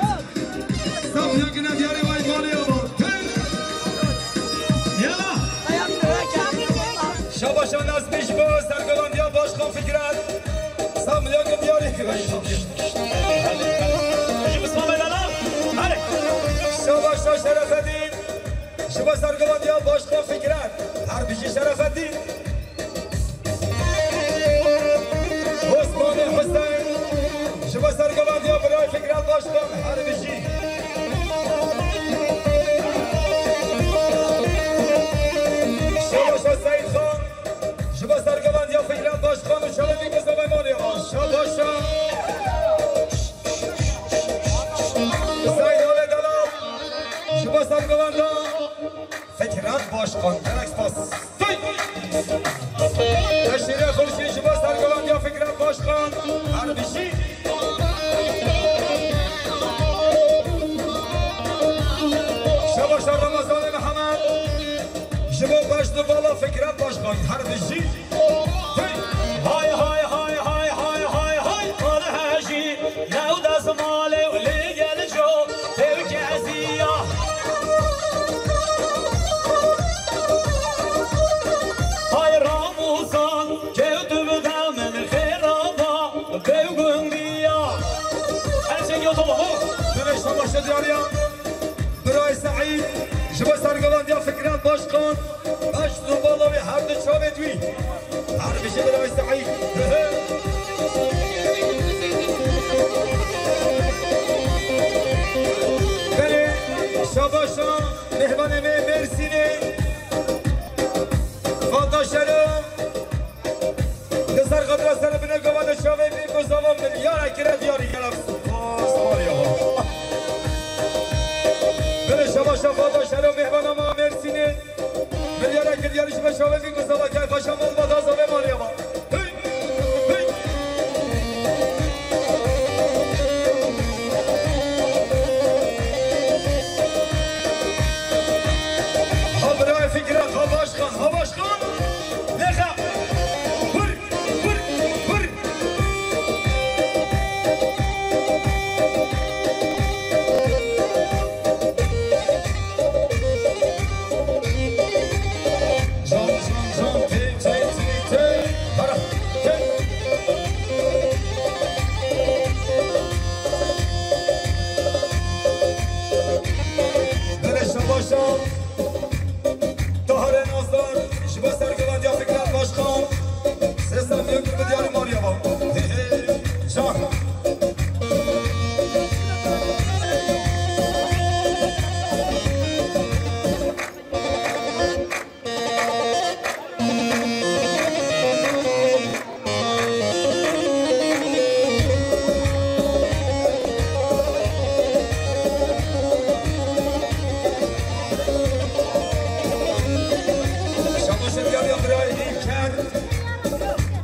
Samiyakine diyarê vay malê ava. Yala! Şabaşa Nazmî ji bo sergovendiya Başkan Fikret. Samiyakine diyarê. Ji Misma Medana. Hadi. Şabaşa Şerefedîn. Ji bo sergovendiya Başkan Fikret. Her Bijî Şerefeddîn. Osmanê Huseyîn. Ji bo sergovendiya birayê Fikret Başkan, her bijî. Şabaşa Seyîd Xan. Ji bo sergovendiya Fikret Başkan û çavê wî gizavê malê an. Şabaşa. Seyîd Alê Delal. Ji bo sergovenda Fikret Başkan. Gelek spas. Hey! Teşhîrê xurşî ji bo sergovendiya Fikret Başkan. Her bijî. Şabaşa Ramazanê Mihemed. Ji bo beşt û bala Fikret Başkan. Her bijî. Hey! Hay, hay, hay, hay, hay, hay, hay, Alhejî. New destmalê û li gel jo tevkeziya. Hay Ramûzan kewtibde min xêraba bew gundiya. Her şey yok, tamam, ho. Dönüşte başladı yarıya. Birayê Seîd, ji bo sergovendiya Fikret Başkan, beşt û bala wî her du çavê wî. Her bijî birayê Seîd. Belê, şabaşa, mêhvanê me Mêrsînê. Fata Şero. Li ser xatira serê binê gava de çavê bî, ku zava milyarek kire diyarî gelek spas Maria. Binê şabaşa Fata Şero mêhvana ma Mêrsînê. Milyarek kir diyarî ji me çavê bî, ku zava key paşa mal bada zavê Maria ma. Hey! Hey! Ha birayê Fikret, ha başkan, ha başkan. Nexa. Hur, hur, hur. Jan, jan, jan, tey, tey, tey, tey. Hara, tey. Bere şabaşa. Taharê Nazdar, ji bo sergovendiya Fikret Başkan, sê sed milyon kir bi diyarî Maria va. Hey, hey, can. Şabaşa diyarî birayê Îlker.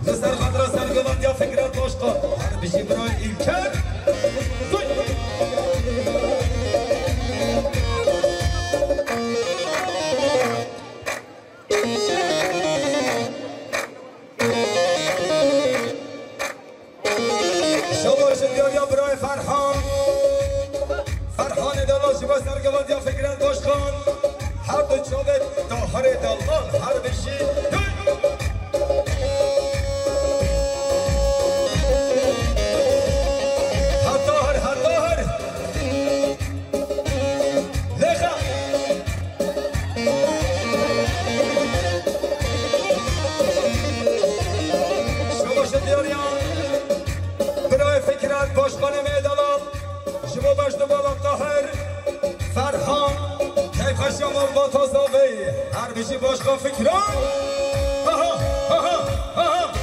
Li ser xatira sergovendiya Fikret Başkan. Her bijî birayê Îlker. Duy. Şabaşin diyariya birayê Ferhan. Ferhanê delal ji bo sergovendiya Fikret Başkan. Her du çavê Tahirê delal her bijî. Her Tahir, her Tahir. Lêxa. Şabaşa diyariya birayê Fikret, başkanê me delal, ji bo beş du bala Tahir, Ferhan, keyfa şema vata zavê, her bijî başkan Fikret. Aha, aha, aha.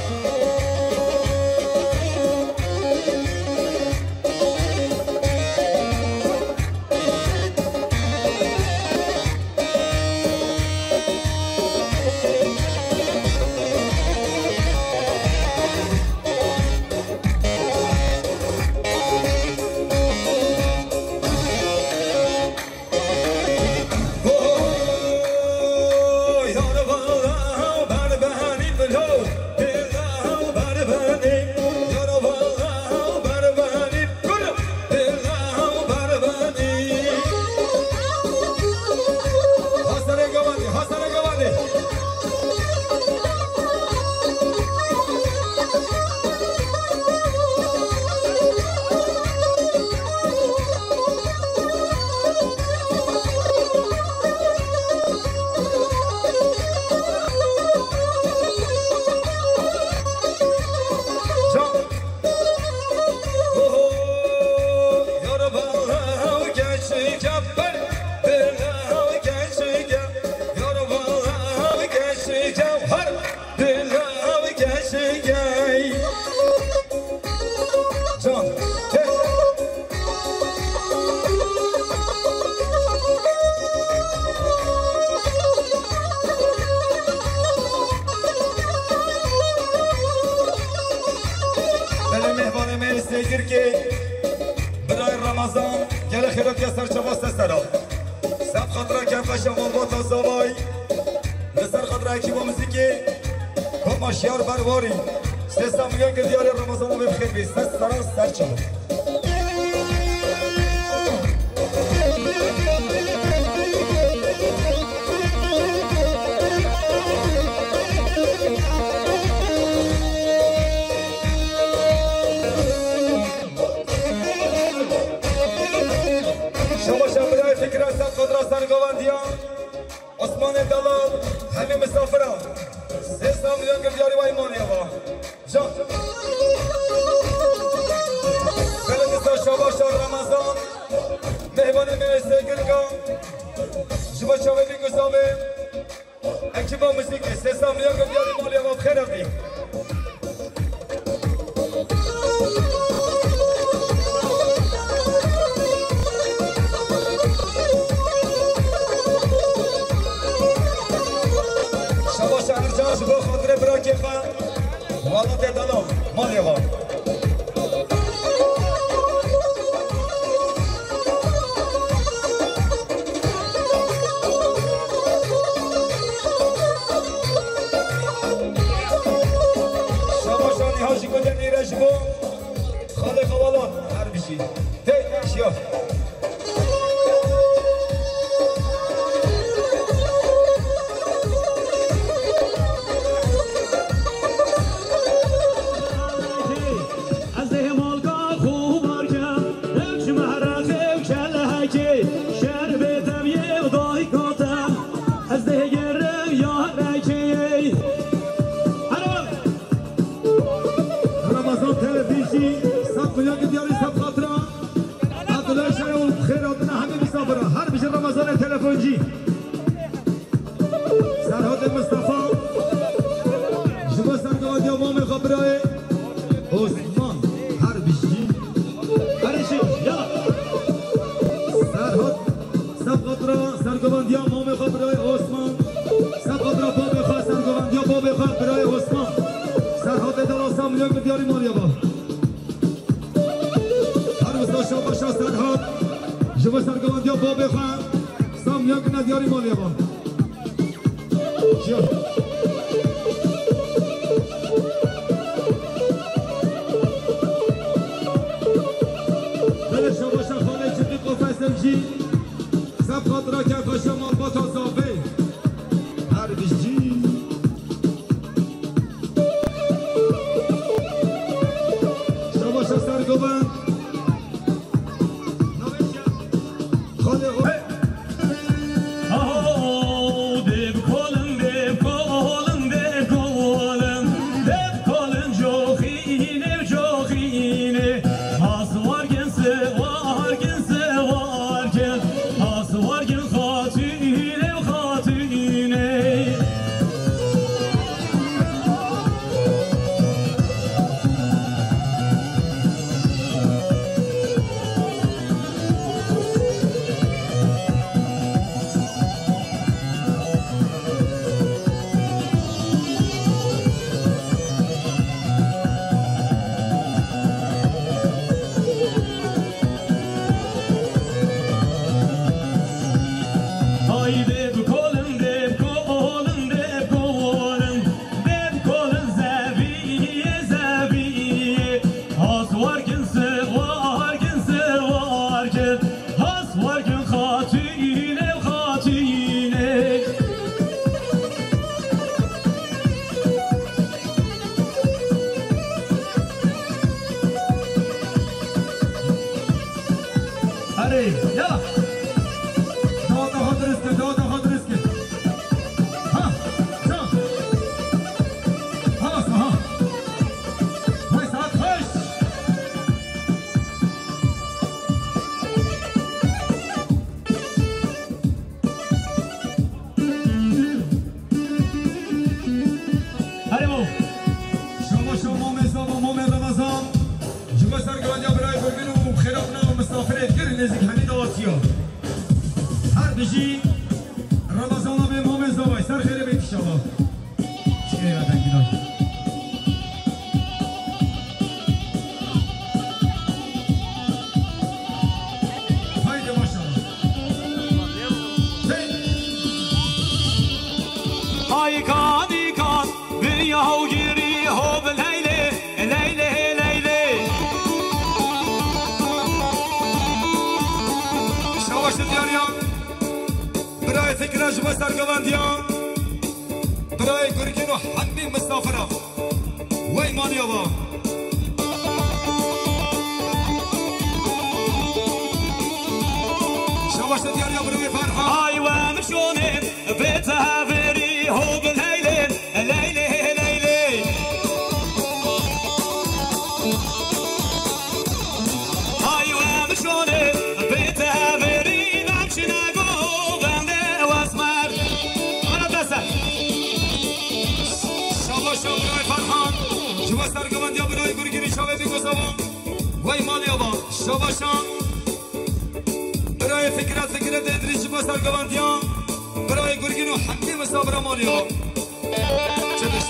Hasanê Gavanê, Hasanê Gavanê. Girkê, birayê Remezan, gelek xêratiya ser çava se sera. Seb xatira kevxweşa malbata Zavay, li ser xatira ekîba muzîkê, Koma Şiyar Berwarî, sê sed milyon gir diyarê Remezana wê bi xêr bê, se sera ser çava. Şabaşa birayê Fikra ser qadra sergovendiya. Osmanê Delal, hemî misafiran. Sê sed milyon gir diyarî wa îmanê wa. Can. Belê dîsa şabaşa Remezan. Mêhvanê me ê sêgirka. Ji bo çavê min guzavê. Ekiba muzîkê, sê sed milyon gir diyarî malê wa bi xêr hatî. Şabaş Ercan ji bo xatirê birakê xwe, welatê Delal, malê xwe. Şabaş Niha ji Gudenî re ji bo xalê xewalan her bijî. Tê şiya. Ez ê malka xwe bar kem, ew çi mehrexê û kelehekê, şerbê deviyê û dayika te, ez dê gerim yarekê. Hera! Ramazan Televîzî, sed milyon diyarî sed xatira. Abdullah Şayo, xêr hatine hemî misafira. Her bijî Ramazanê Telefoncî. Serhatê Mistefa, ji bo sergovendiya mamê xwe birayê Osman, her bijî. Erê şêx, yala. Serhat, sed xatira sergovendiya mamê xwe birayê Osman. Sed xatira babê xwe sergovendiya babê xwe birayê Osman. Serhatê Delal sed milyon gir diyarî malê wa. Her wisa şabaşa Serhat, ji bo sergovendiya babê xwe, sed milyon gir diyarî malê wa. Çiya? Belê şabaşa xalê Çitî Qofesevcî, sed xatira kevxweşa malbata Zavê. Her bijî. Şabaşa sergovend. Xalê xwe. Aho, dê bi kolin, dê bi kolin, dê bi kolin, dê bi kolin, coxînê, coxînê. Has wargin, se wargin, se wargin. Has wargin xatînê, xatînê. Haydi bi kolin, dê bi kolin, dê bi kolin, dê bi kolin zeviyê, zeviyê. Has wargin, se wargin, se wargin. Has wargin xatînê, xatînê. Erê, ya. Daha, daha dirist kir, daha, daha dirist kir. Ha, can. Ha, saha. Vay, saet xweş. Herê bo. Şaba şaba mamê Zava, mamê Remezan. Ji bo sergovendiya birayê Gurgin û xêratna û misafirê gir nêzîk hemî dawetiya. Her bijî Remezana bê mamê Zavay. Ser xêrê bê inşallah. Şêra dengî dayî. Hawgirî hov Leylê, Leylê, Leylê. Şabaş diyariya. Birayê Fikra ji bo sergevandiya. Birayê Gurgin û hemî misafira. Wey maliya va. Şabaş diyariya birayê Ferhan. Ay we mişonê bê teverî hov Leylê. Leylê, Leylê. Ay we mişonê bê teverî namşine govende wesmer. Ana dese. Şabaş birayê Ferhan. Ji we sergevandiya birayê Gurgirî şavê bî gozavan. Wey maliya va. Şabaşan. Birayê Fikret, Fikret Edrîs ji bo sergevandiya birayê Gurgin û hemî misafira maliya. Çiliş.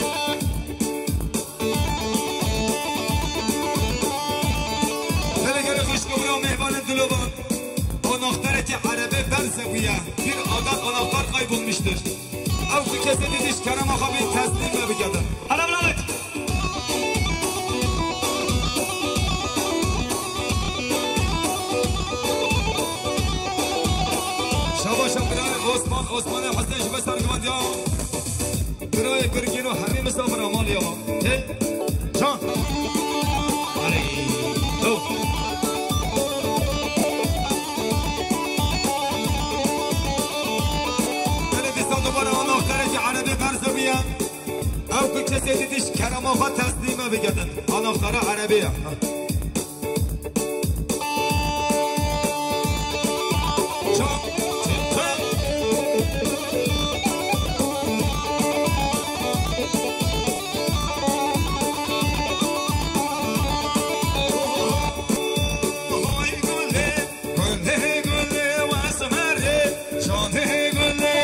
Belê gelê xwişk û bira mêvanên dilovan. Anahtarekî erebê berze bûye. Bir adet anahtar kaybolmuştur. Ew ku kesê dîtiş kerema xwe bî teslîm me bikedin. Hele bila bit. Şabaş birayê Osman, Osmanê Hesen ji bo sergevandiya. Birayê Gurgin û hemî misafira maliya. Hey, can. Aley. Ho. Hele dîsa dubare anahtarekî erebê berze bûye. Ew ku kesê dîtiş kerema xwe teslîme bikedin. Anahtara erebê ye. Gulê, gulê, wesmerê, canê gulê.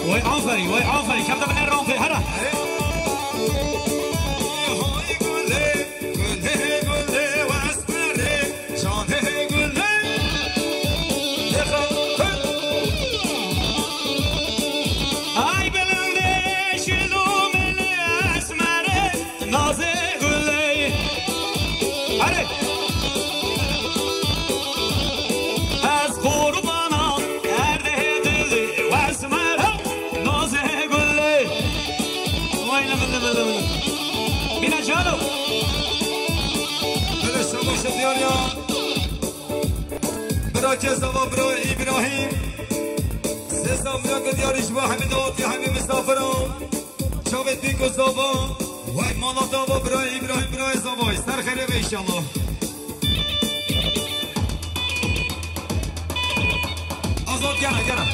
Wey aferî, wey aferî. Kevde binê rampê, here. Hay gulê, gulê, gulê, wesmerê, canê gulê. Ay bilindê şilo milê esmerê. Nazê gulê. Hadi. Ez qurbana erdê dilî wesmera. Nazê gulê. Vay ne bildim bildim. Bine cano. Hele şabaş diyar ya. Bira Kezava, bira Îbrahîm. Sesa bira Gidiyarî ji bo hemî dawetî hemî misafiran. Çavê dîk û zava, wey mala dava, birayê Îbrahîm, birayê zavayê. Ser xêrê be înşallah. Azad gere, gere.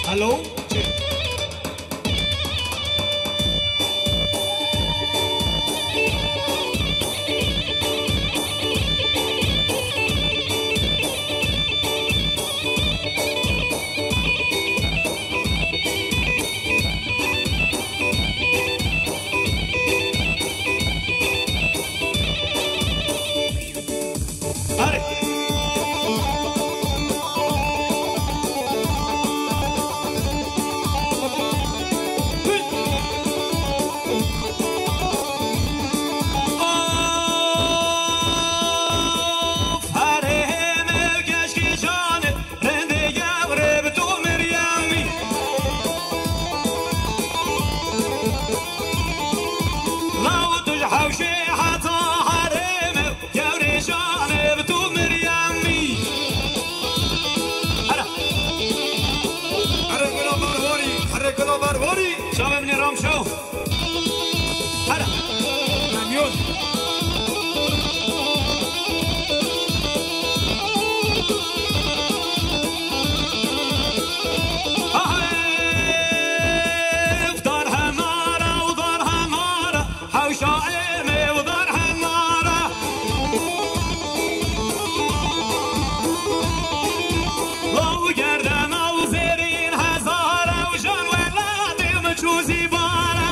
Hello? Law tu ji hewşê heta herêmê, gewrê canê bi tu Miryemî. Here. Here gula berwarî, here gula berwarî. Çavê min ê ram şew. Here. Memnun. Ev dar hemara û dar hemara. Hewşa êmê û dar hemara. Law gerdena û zêrîn hezara û jan welatê min çû zîbara.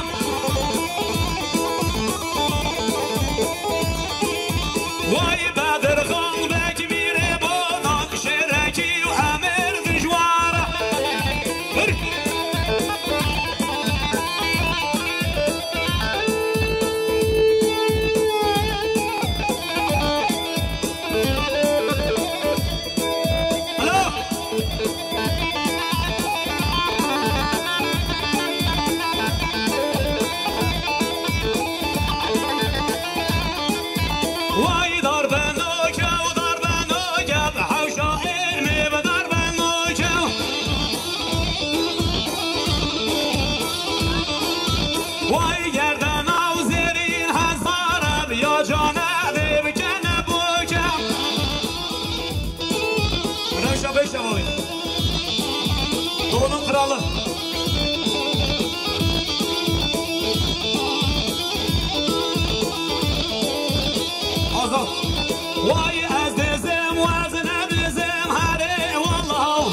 Vay ez dizim, ez ne dizim, herê wallah.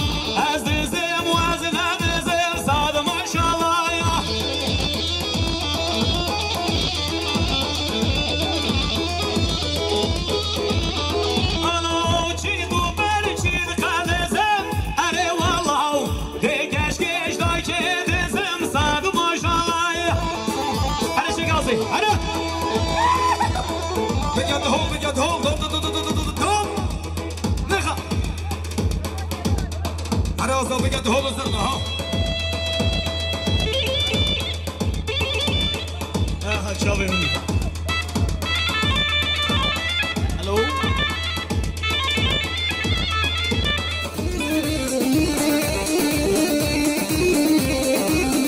Ez dizim, ez ne dizim, sad maşallah ya. Ana çi du ber çi qelizim, herê wallah. Tê keşkeş dayke dizim, sad maşallah. Hadi şegazi, hadi. Bigya dihol, bigya dihol, dom, dom, dom. Nexa. Hadi azal bigya dihol zirna ha. Aha, çavê min. Hello.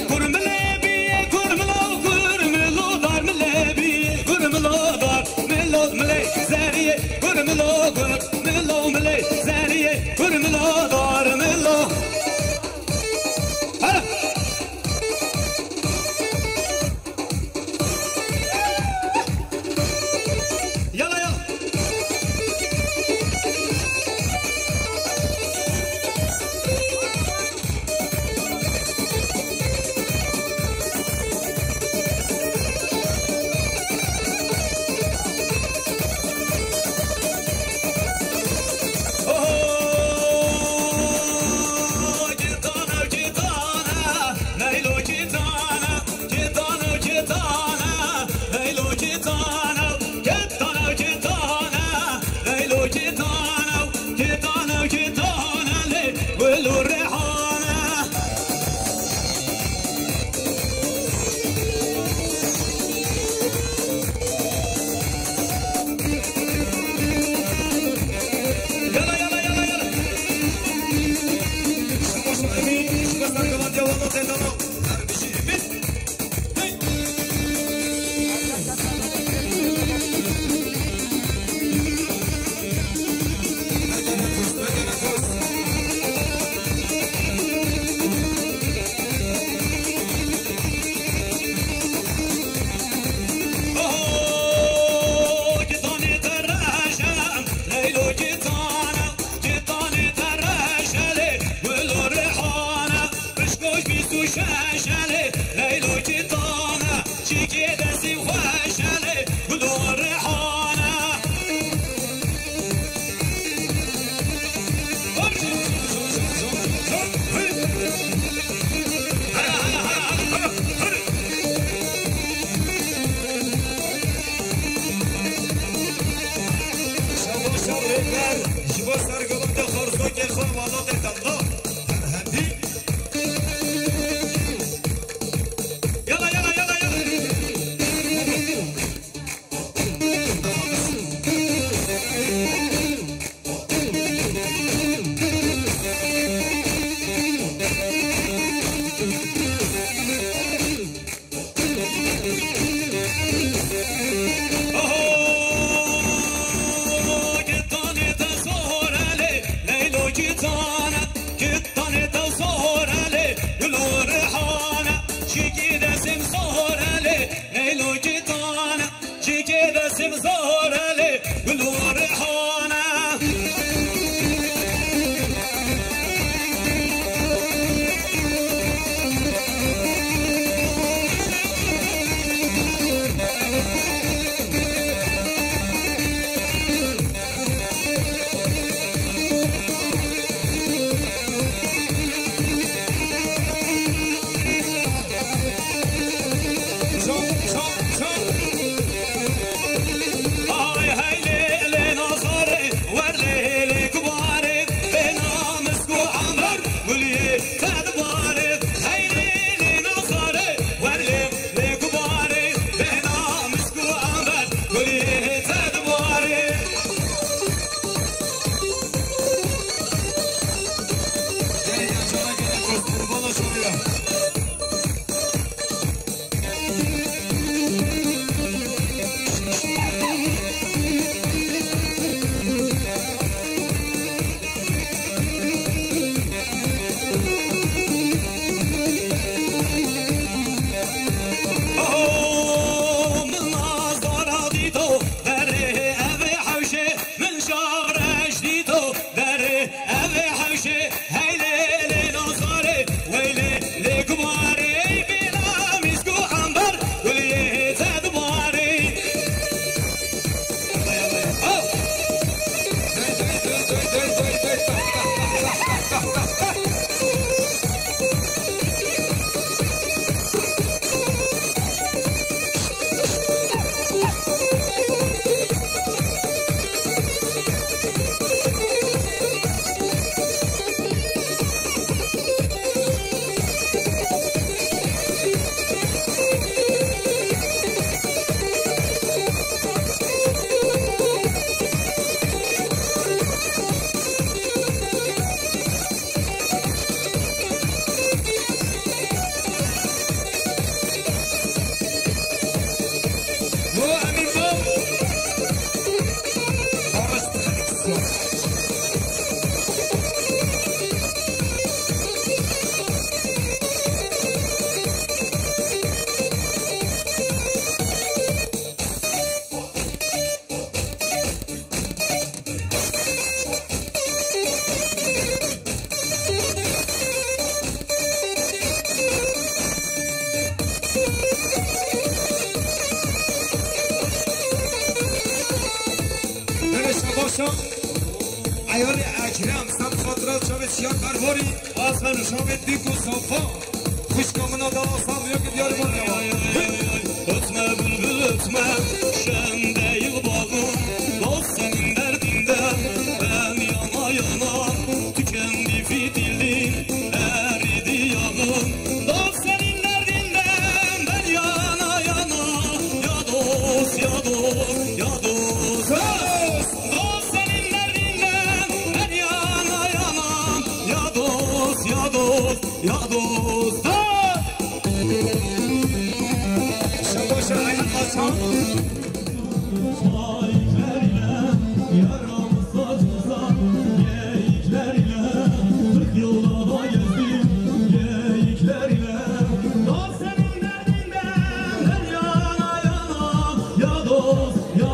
Kurmilê bîye, kurmilo, kurmilo dar milê bîye, kurmilo dar, milo milê zeriyê, kurmilo, kurmilo milê zeriyê, kurmilo dar, milo. Hara! Yala, yala. Oho! Gitana, gitana, Leylo gitana. Kitana, kitana, Leylo kitana, kitana, kitana, Leylo kitana, kitana, kitana, le, welo rehana. Yala, yala, yala, yala. Şumo, şumo, emin, şumo, sergavatiya, wano, tendano. Her bir şey, emin. Pişkoş bîst û şeş elê, Leylo kitana, çîkê destî xweş elê, gulo rihana. Şabo şabo rêber, ji bo sergilata xarzokê xwe, welatê temda, ferhendî. Yala, yala, yala, yala. Oho, gitanê te zor elê, Leylo gitana, gitanê te zor elê, gulo rihana, çîkî desim zor elê, Leylo gitana, çîkê desim zor elê, gulo rihana. Eyalê Ekrem, sem xatira çavê Çiya Karvarî, Aslan û çavê Dîk û Safa. Xwişka min a dala Samiya ki diyarê min de. Ötme bülbül ötme, şen değil bağım, dost senin derdinden ben yana yana, tükendi fitildin eridi yağım. Dost senin derdinden ben yana yana, ya dost ya dost ya dost. Dost senin derdinden ben yana yana, ya dost ya dost ya dost. Ha! Şabaş, aynen kaçan. Tarihler ile, yaramız sazımıza, geyikler ile, kırk yılda da gezdim, geyikler ile. Dost senin derdinden ben yana yana, ya dost, ya